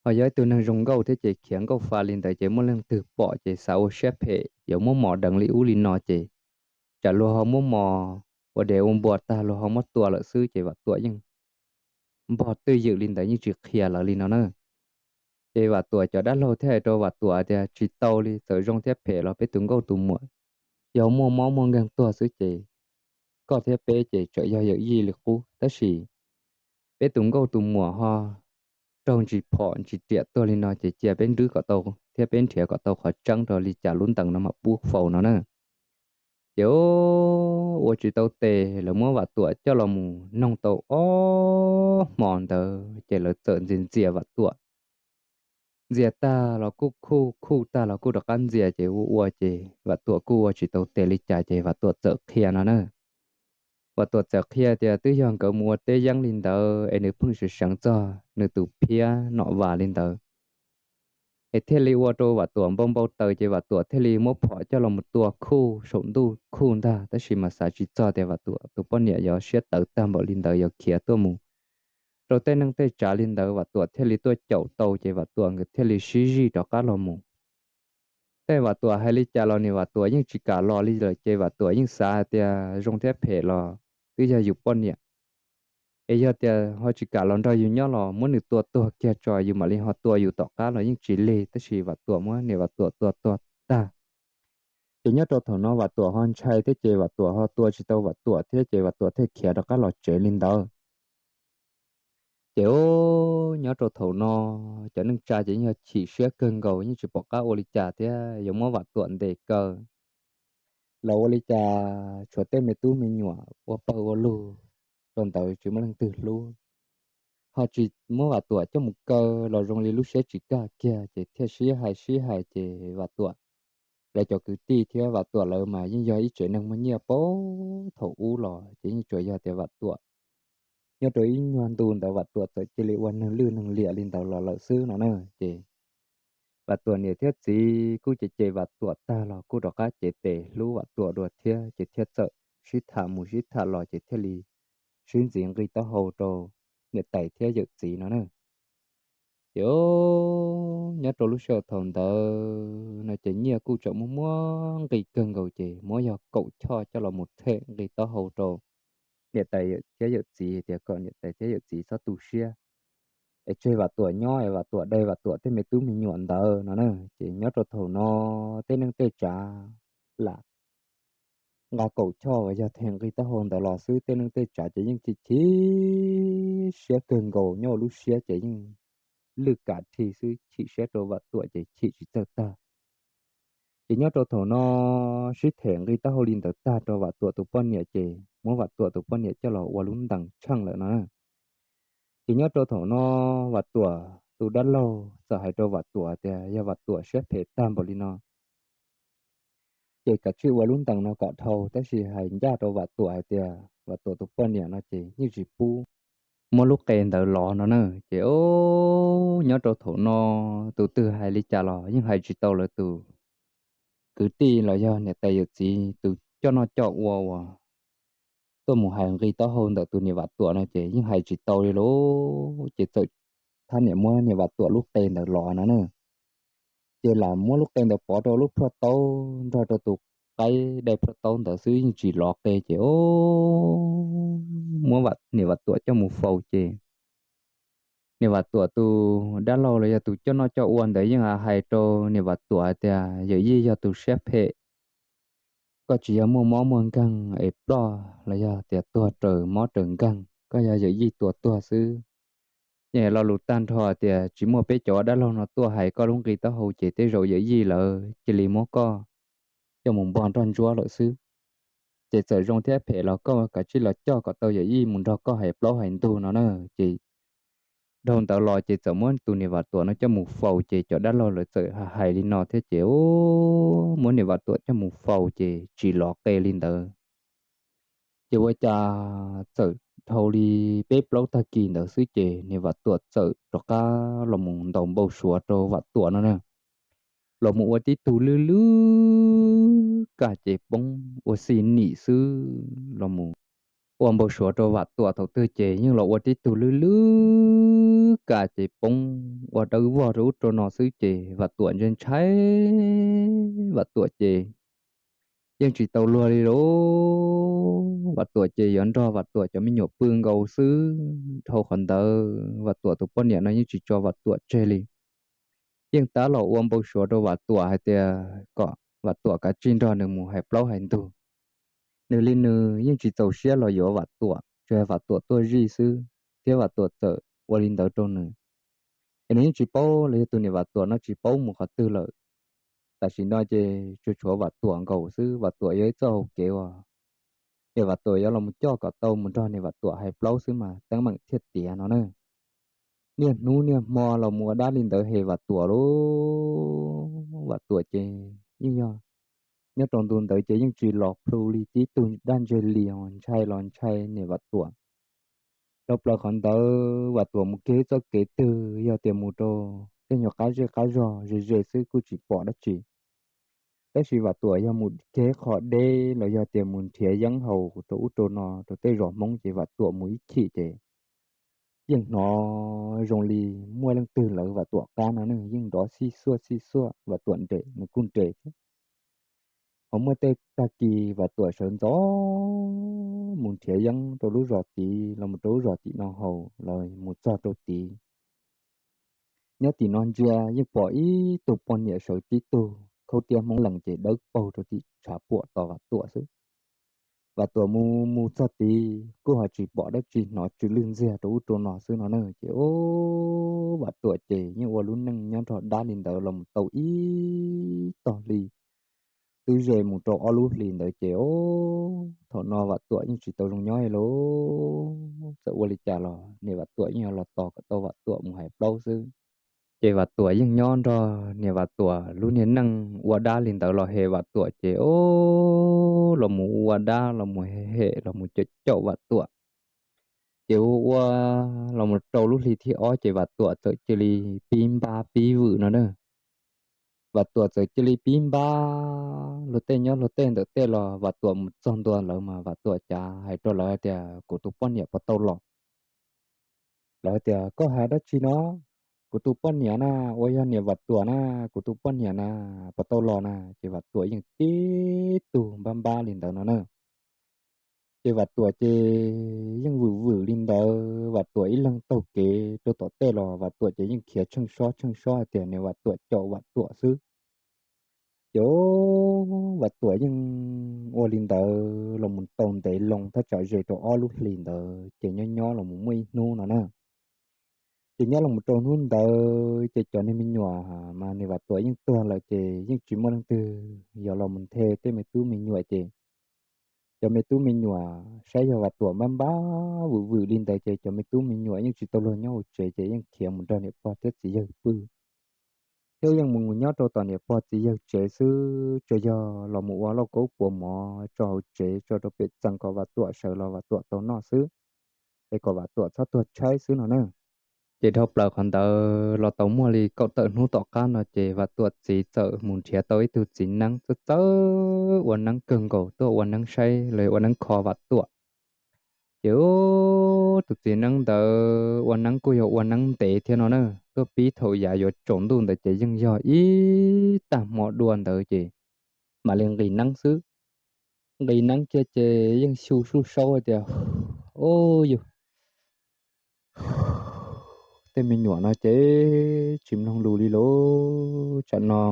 ho yog ib tug neeg zoo nkauj thiab ces khiav nkauj fa li ntawd ces muaj leej twg pom ces xav ua siab phem yuav muab mos deev li ub li no ces tsam luag ho muab mos ua dev ua npua tag luag ho muab tua lawm xwb ces Vam Tuam yeej npog twj ywm li ntawd yeej tsis qhia lawv li no na. Ces Vam Tuam cov dab laug thiaj hais rau Vam Tuam tias tsis tau li, txawm zoo thiab phem los peb tus nkauj tus muam yog muaj mob muaj nkeeg tuag xwb ces koj thiab peb ces tseem yog yawm yij li qub, tab sis peb tus nkauj tus muam ho raug ntsis phom ntsis riam tuag li no ces cia peb nrwb kom tau thiab peb nrhiav kom tau qhov tseeb rau li cas lub ntees no mam pub faus no na. Ces ua tsis tau tes, lawv muab Vam Tuam coj los mus noog tau ob hmo ntawd ces lawv txawm ntxias ntxias Vam Tuam. Ntxias tag los kuj khuj, khuj tag los kuj rov qab ntxias, ces ua ua ces Vam Tuam kuj ua tsis tau tes li cas ces Vam Tuam txawm qhia no na. Vam Tuam txawm qhia tias twb yog nkawd mus ua teb yeeb li ntawd es nws pheej seev seev txog nws tus phiab Nom Vas li ntawd, es thiaj li ua rau Vam Tuam npau npau taws ces Vam Tuam thiaj li muab phom coj los mus tua khuj saum ntuj khuj ntag, tab sis mas xav tsis txog tias Vam Tuam tus poj niam yuav siab tawv tag npaum li ntawd yuav khiav tuaj mus rau tej neej tej tsav li ntawd, Vam Tuam thiaj li tuaj caum tau ces Vam Tuam nkawd thiaj li sib zij rov qab los mus. Tej Vam Tuam hais li cas los niam Vam Tuam yeej tsis kam los li lawm ces Vam Tuam yeej xav hais tias zoo thiab phem los twb yog yus poj niam, es yog tias ho tsis kam los nrog yus nyob los muab nws tua tuag kiag tso yus mam li ho tua yus tom qab los yeej tsis lig, tab sis Vam Tuam muab niam Vam Tuam tua tuag tag. Ces nyob rau thaum no Vam Tuam ho ntshai thiab ces Vam Tuam ho tua tsis tau Vam Tuam thiab ces Vam Tuam thiaj khiav rov qab los tsev li ntawd. Ces nyob rau thaum no cov neej tsa ces yeej yog chim siab kawg nkaus, yeej tsis pom qab ua li cas thiab yuav muab Vam Tuam ntes kaw los ua li cas tshuav tej me tub me nyuam ua pawg ua lug rau ntawd tsis muaj leej twg hlub, ho tsis muab Vam Tuam coj mus kaw los zoo li lub siab tsis kaj kiag ces thiaj sib hais sib hais ces Vam Tuam lawv cov kwv tij thiab Vam Tuam lawv mas yeej yog ib tsev neeg muaj nyiaj paub thaum ub los ces yeej tsuas yog tias Vam Tuam nyob rau ib nyuag ntu ntawd Vam Tuam txawm cia li ua neeg lwj neeg liam li ntawd los lawm xwb no na. Ces Vam Tuam niam thiab txiv kuj cem cem Vam Tuam tag los kuj rov qab cev tes hlub Vam Tuam dua thiab ces thiaj txawm sib tham mus sib tham los ces thiaj li sib ntxiv nqi taub hau rau niam tais thiab yawm txiv no na. Ces nyob rau lub sij hawm thaum ntawd no ces nyiaj kuj tseem muaj muaj nqi kawg nkaus ces muab yog kaum choj coj los mus them nqi taub hau rau niam tais thiab yawm txiv tias kom niam tais thiab yawm txiv txhob tu siab es tseg Vam Tuam nyob es Vam Tuam de Vam Tuam tej me tub me nyuam ntawd no na. Ces nyob rau thaum no tej neej tej tsav lam nqa kaum choj uas yog them nqi taub hau ntawd los xwb tej neej tej tsav ces yeej chim chim siab kawg nkaus, nyob ua lub siab ces yeej lwj kam dhi xwb, chim siab rau Vam Tuam ces chim tsis txawj tag. Ces nyob rau thaum no sib them nqi taub hau li ntawd tag rau Vam Tuam tus poj niam ces muab Vam Tuam tus poj niam coj los ua lub ntees tsheej lawm no na. Ces nyob rau thaum no Vam Tuam tus dab laug txawm hais rau Vam Tuam tias yog Vam Tuam siab phem tag npaum li no ces kav tsij ua lub ntees no kom dhau, tab sis hais ncaj rau Vam Tuam hais tias Vam Tuam tus poj niam no ces yeej tsis pub muab lub qe ntawd los no na. Ces o, nyob rau thaum no tus twg hais li cas los yeej hais tsis tau lawv tus kwv tij los yog niam tais yawm txiv tus coj noj coj ua uas tuaj mus hais nqi taub hau ntawm tus niam Vam Tuam no ces yeej hais tsis tau li lauj. Ces txawm thab niam muab niam Vam Tuam lub qe ntawd los no na. Ces lam muab lub qe ntawd pov rau lub plhuaj taub nrog rau tus qaib dai plhuaj taub ntawd xwb yeej tsis lov qe ces o, muab niam Vam Tuam coj mus faus ces niam Vam Tuam tus dab laug los yog tus coj noj coj ua ntawd yeej hais rau niam Vam Tuam hais tias yawm yij yog tus siab phem, koj tsis yog muaj mob muaj nkeeg es ploj los yog tias tuag raws mob raws nkeeg, koj yog yawm yij tua tuag xwb. Ces lo lus tag nrho tias tsis muaj peb cov dab laug no tuaj hais koj lub nqi taub hau ces tej zaum yawm yij lawv cia li muab koj coj mus npog nroj ntsuab lawm xwb. Ces txawm zoo thiab phem los koj kav tsij los coj kom tau yawm yij mus nrog koj hais plaub hais ntug no na. Ces dhau ntawd los ces txawm muab tus niam Vam Tuam no coj mus faus ces cov dab laug lawv txawm hais li no thiab ces muab niam Vam Tuam coj mus faus ces tsis lov qe li ntawd. Ces ua cas txawm dhau li peb plaub tag kis ntawd xwb ces niam Vam Tuam txawm rov qab los mus ntaus npau suav rau Vam Tuam no na. Los mus ua tib tug lwj lwj kaj ces poob ua xi nim xwb los mus ua npau suav rau Vam Tuam thaum twg ces yeej los ua tib tug lwj lwj kaj ces poob ua dawb vog rau ub rau no xwb ces Vam Tuam ntshai ntshai, Vam Tuam ces yeej tsis tau luag li lauj. Vam Tuam ces yuav nrog Vam Tuam cov me nyuam pw nkaus xwb. Dhau qhov ntawd Vam Tuam tus poj niam no yeej tsis tso Vam Tuam tseg li. Yeej tab los ua npau suav rau Vam Tuam hais tias kom Vam Tuam kav tsij nrog nws mus hais plaub hais ntug. Nws li nws yeej tsis txaus siab los yuav Vam Tuam, tsuas yog Vam Tuam tuaj zij xwb, thiab Vam Tuam txawm ua li ntawd rau nws. Es nws yeej tsis paub los yog tus niam Vam Tuam no tsis paub mus qhov twg lawm. Tam sim no ces tsuas tshuav Vam Tuam nkaus xwb, Vam Tuam yog ib txoj hau kev uas niam Vam Tuam yuav los mus coj kom tau mus nrog niam Vam Tuam hais plaub xwb mas teeb meem thiaj tiav no na. Niaj hnub niaj hmo los mus ua dab li ntawd hem Vam Tuam lauj. Vam Tuam ces yeej yog nyob rau ntu ntawd ces yeej tsis los plhu li tib tug dab ntseg li, ntshai los ntshai niam Vam Tuam. Dhau plaws qhov ntawd Vam Tuam mus kiag txoj kev twg yog tias mus rau tej nyuag qab zej qab zog ze ze xwb kuj tsis pom dab tsi. Tab sis Vam Tuam yog mus kiag qhov deb los yog tias mus nrhiav yeeb haus rau ub rau no rau tej zos Hmoob ces Vam Tuam mus ib chim ces yeej hnov zoo li muaj leej twg lawv Vam Tuam qab no ne, yeej nrov xij xuaj xij xuaj, Vam Tuam nres nws kuj nres thiab. Ho muaj tej tag kis Vam Tuam sawv ntxov mus nrhiav yeeb rau lub zos tid los mus rau lub zos tim no haus los mus txog rau tid, nyob tim no ntsia yeej pom ib tug poj niam sawv tib tug khaub tiab Hmoob lees ces dawb paug rau tim tshav puam tos Vam Tuam xwb. Vam Tuam mus mus txog tid kuj ho tsis pom dab tsi, hnov tsw lwj ntxiag rau ub rau no xwb no na. Ces o, Vam Tuam ces yeej ua lub neej nyob nrog dab li ntawd los mus tau ib tog hli, twb ze mus rau ob lub hlis ntawd ces o, thaum no Vam Tuam yeej tsis tau zoo nyob li lauj. Txawm ua li cas los niam Vam Tuam yeej yuav los tos kom tau Vam Tuam mus hais plaub xwb. Ces Vam Tuam yeej nyob nrog niam Vam Tuam lub niag neej ua dab li ntawd los hem Vam Tuam ces o, los mus ua dab los mus hem los mus caum caum Vam Tuam. Ces ua ua los mus rau lub hli thib ob ces Vam Tuam txawm cia li pib npab pib vwm no na. Vam Tuam txawm cia li pib npab, luag tej nyob luag tej ntawm tej los Vam Tuam mus txog ntua lawv mas Vam Tuam cav hais rau lawv hais tias, kuv tus poj niam puas tau los? Lawv tias, koj hais dab tsi no? Kuv tus poj niam na, uas yog niam Vam Tuam na, kuv tus poj niam na, puas tau los na? Ces Vam Tuam yeej tib tug npab npab li ntawd no na. Ces Vam Tuam ces yeej vwm vwm li ntawd, Vam Tuam ib leeg taug kev rau tom tej los Vam Tuam ces yeej khiav tsheej sob tsheej sob hais tias niam Vam Tuam caum Vam Tuam xwb. Ces Vam Tuam yeej ua li ntawd los mus tau ntev loo thaj tsam ze rau ob lub hlis ntawd ces nyob nyob los mus muaj ib hnub no na. Ces nyob los mus rau hnub ntawd ces cov niag me nyuam mas niam Vam Tuam yeej tuag lawm ces yeej tsis muaj leej twg yog los mus nthe tej me tub me nyuam ces cov me tub me nyuam saib yog Vam Tuam npab npab vwm vwm li ntawd ces cov me tub me nyuam yeej tsis tau luag nyob hauv tsev ces yeej khiav mus nrog niam pog thiab txiv yawg pw, thiab yeej mus nyob rau tom niam pog txiv yawg tsev xwb, tsuas yog los mus ua lauj kaub puas mov tso hauv tsev tso rau pem txee kom Vam Tuam sawv los Vam Tuam tau noj xwb, es kom Vam Tuam txhob tuag tshaib xwb no na. Ces dhau plaws qhov ntawd los tau muaj li kaum tawm hnub tom qab no ces Vam Tuam txiv txawm mus nrhiav tau ib tug txiv neeb txawj txawj ua neeb kawg nkaus, tuaj ua neeb saib los ua neeb kho Vam Tuam. Ces tus txiv neeb ntawd ua neeb kuj yog ua neeb ntev thiab no na, tuaj pib thaum yav yuav tsaus ntuj ntawd ces yeej yog ib tag hmo dua ntawd ces mam li nqis neeb xwb. Nqis neeb kiag ces yeej xyu suj saub tias, Ub, yus, tej me nyuam no ces tsis mloog lus li lauj. Tsam no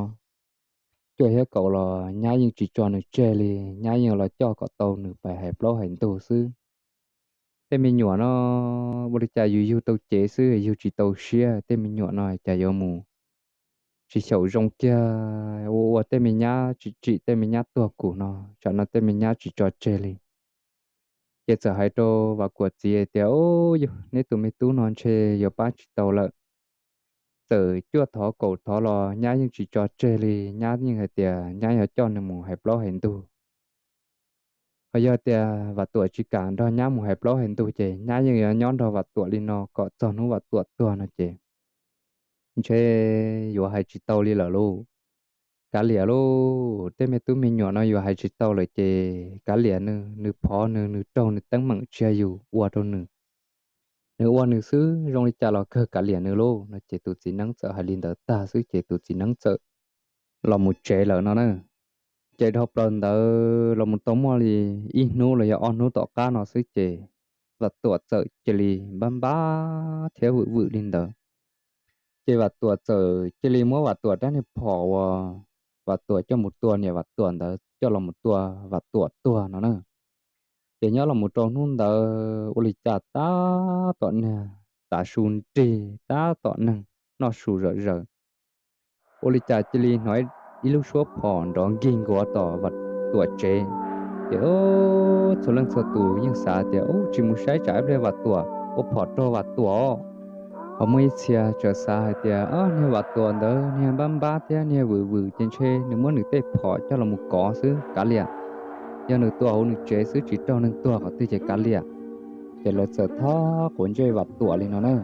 cuaj thiab kaum los nyab yeej tsis tso nws tseg li, nyab yeej los coj kom tau nws pais hais plaub hais ntug xwb. Tej me nyuam no ua li cas yus yug tau cev xwb yug tsis tau siab, tej me nyuam no cas yuav mus tsis xyaum zoo kiag, ua ua tej me nyab tsim tsim tej me nyab tuag kuv no, tsam no tej me nyab tsis tso tseg li. Ces txawm hais rau Vam Tuam txiv tias, Ub, yus, neb tus me tub no ntshe yuav pab tsis tau lawm. Txawm cuaj thov kaum thov los nyab yeej tsis tso tseg li, nyab yeej hais tias nyab yuav coj nws mus hais plaub hais ntug. Ho yog tias Vam Tuam tsis kam nrog nyab mus hais plaub hais ntug ces nyab yeej yuav nyob nrog Vam Tuam li no kom txog hnub Vam Tuam tuag no ces ntshe yuav hais tsis tau li lawm lauj. Kav liam lauj, tej me tub me nyuam no yus hais tsis tau lawm ces kav liam nws, nws phov nws, nws raug nws teeb meem tsis yog yus ua rau nws. Nws ua nws xwb, zoo li cas los kawg kav liam nws lauj no ces tus txiv neeb txawm hais li ntawd tag xwb ces tus txiv neeb txawm los mus tsev lawm no na. Ces dhau plaws ntawd los mus tau muaj li ib hnub los yog ob hnub tom qab no xwb ces Vam Tuam txawm cia li npab npab thiab vwm vwm li ntawd. Ces Vam Tuam txawm cia li muab Vam Tuam rab niag phom uas Vam Tuam coj mus tua niam Vam Tuam ntawd coj los mus tua Vam Tuam tuag no na. Ces nyob los mus rau hnub ntawd ua li cas tab tom niag tav su nrig tab tom neeg noj su zawm zaws, ua li cas cia li hnov ib lub suab phom nrov nkig nkuav tom Vam Tuam tsev. Ces txhua leej txhua tus yeej xav tias, Ub, tsis mus saib tsam ib pliag Vam Tuam ua phom raug Vam Tuam os. Ho muaj ib txhia tseem xav hais tias, Niag Vam Tuam ntawd niag npab npab thiab niag vwm vwm ces ntshe nws muab nws tej phom coj los mus kov xwb kav liam. Yog nws tua hauv nws tsev xwb tsis raug neeg tuag qhov twg ces kav liam. Ces lawv txawm thab quav ntsej Vam Tuam li no na.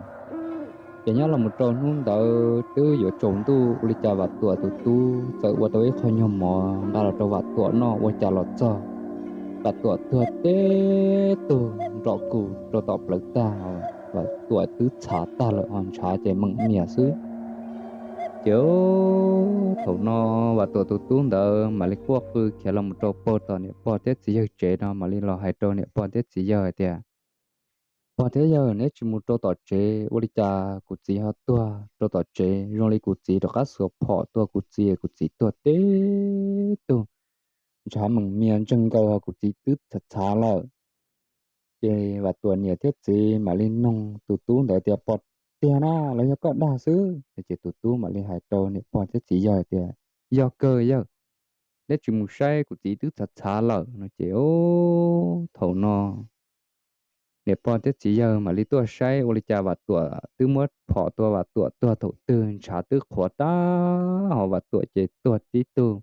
Ces nyob los mus rau hnub ntawd twb yuav tsaus ntuj ua li cas Vam Tuam tus tub txawm ua tau ib qho nyuag mov nqa los rau Vam Tuam noj ua cas los txog, Vam Tuam tuag teb tug nrom kus rau tom plawv tag, Vam Tuam twb txhav tag lawm ho ntshav ces meem mias xwb. Ces thaum no Vam Tuam tus tub ntawd mam li quaj qw khiav los mus rau pag tom niam pog thiab txiv yawg tsev no mam li los hais rau niam pog thiab txiv yawg hais tias, Pog thiab yawg, neb tsis mus rau tom tsev, ua li cas kuv txiv ho tuag rau tom tsev? Zoo li kuv txiv rov qab xuas phom tua kuv txiv, kuv txiv tuag teb tug, ntshav meem mias ntseeg nkaus ho kuv txiv twb txhav txhav lawm. Ces Vam Tuam niam thiab txiv mam li nug tus tub ntawd tias, Pog, tiag na los yog koj dag xwb? Ces tus tub mam li hais rau niam pog thiab txiv yawg tias, Yog kawg yawg, neb tsis mus saib kuv txiv twb txhav txhav lawm no ces thaum no niam pog thiab txiv yawg mam li tuaj saib ua li cas Vam Tuam twb muab phom tua Vam Tuam tuag thaum twg, ntshav twb qhuav tag ho Vam Tuam ces tuag tib tug,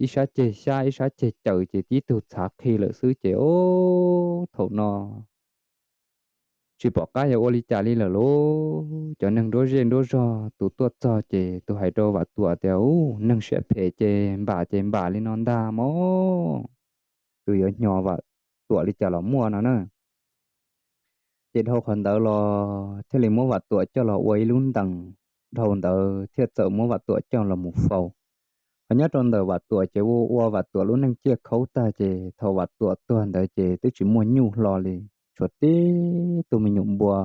ib sab ceg xyab ib sab ceg caws ces tib tug txhav qhi lawm xwb ces thaum no tsis pom qab yuav ua li cas li lawm lauj. Cov neeg nruab zej nruab zog tus tuaj txog ces tus hais rau Vam Tuam tias, Ub, neeg siab phem ces npam ces npam li no ntag mog, tus yuav hnyos Vam Tuam li cas los muaj no na. Ces dhau qhov ntawd los thiaj li muab Vam Tuam coj los ua ib lub ntees, dhau ntawd thiaj txawm muab Vam Tuam coj los mus faus. Ho nyob rau ntawm Vam Tuam ces ua ua Vam Tuam lub neej ciaj khaub tag ces thaum Vam Tuam tuag ntawd ces twb tsis muaj nyuj hlo li, tshuav tib tug me nyuam npua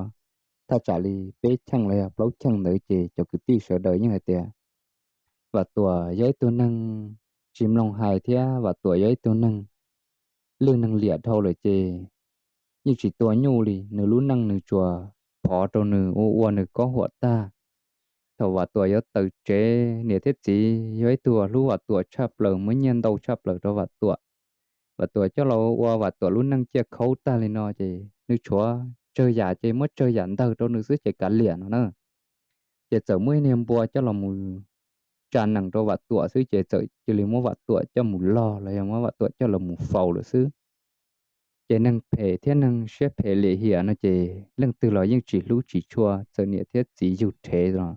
thaj tsam li peb cheej los yog plaub cheej ntawd ces cov kwv tij sawv daws yeej hais tias Vam Tuam yog ib tug neeg tsis mloog hais thiab Vam Tuam yog ib tug neeg lwj neeg liam dhau lawm ces yeej tsis tua nyuj li, nws lub neej nws tsuas phov rau nws ua ua nws kob huam tag. Thaum Vam Tuam yuav tawm tsev niam thiab txiv yog ib tug uas hlub Vam Tuam tshaj plaws, muab nyiaj ntau tshaj plaws rau Vam Tuam. Vam Tuam coj los ua Vam Tuam lub neej ciaj khaub tag li no ces nws tshuav tsawg yam ces muab tsawg yam ntawg rau nws xwb ces kav liam no na. Ces txawm muaj ib niag npua coj los mus tsa nees rau Vam Tuam xwb ces txawm cia li muab Vam Tuam coj mus log los yog muab Vam Tuam coj los mus faus lawm xwb. Ces neeg phem thiab neeg siab phem lim hiam no ces leej twg los yeej tsis hlub tsis tshua, txawm niam thiab txiv yug rhev los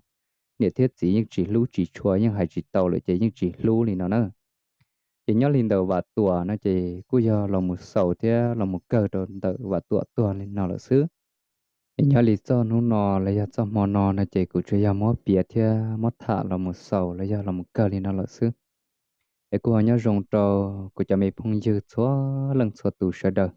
niam thiab txiv yeej tsis hlub tsis tshua, yeej hais tsis tau lawm ces yeej tsis hlub li no na. Ces nyob li ntawm Vam Tuam no ces kuj yog los mus xaus thiab los mus kawg rau ntawm Vam Tuam tuag li no lawm xwb. Es nyob li txoj hnub no los yog txoj hmo no no ces kuv tsuas yog muab piav thiab muab tham los mus xaus los yog los mus kawg li no lawm xwb. Es kuj ho nyob zoo rau kuv cov me phooj ywg txhua leej txhua tus sawv daws.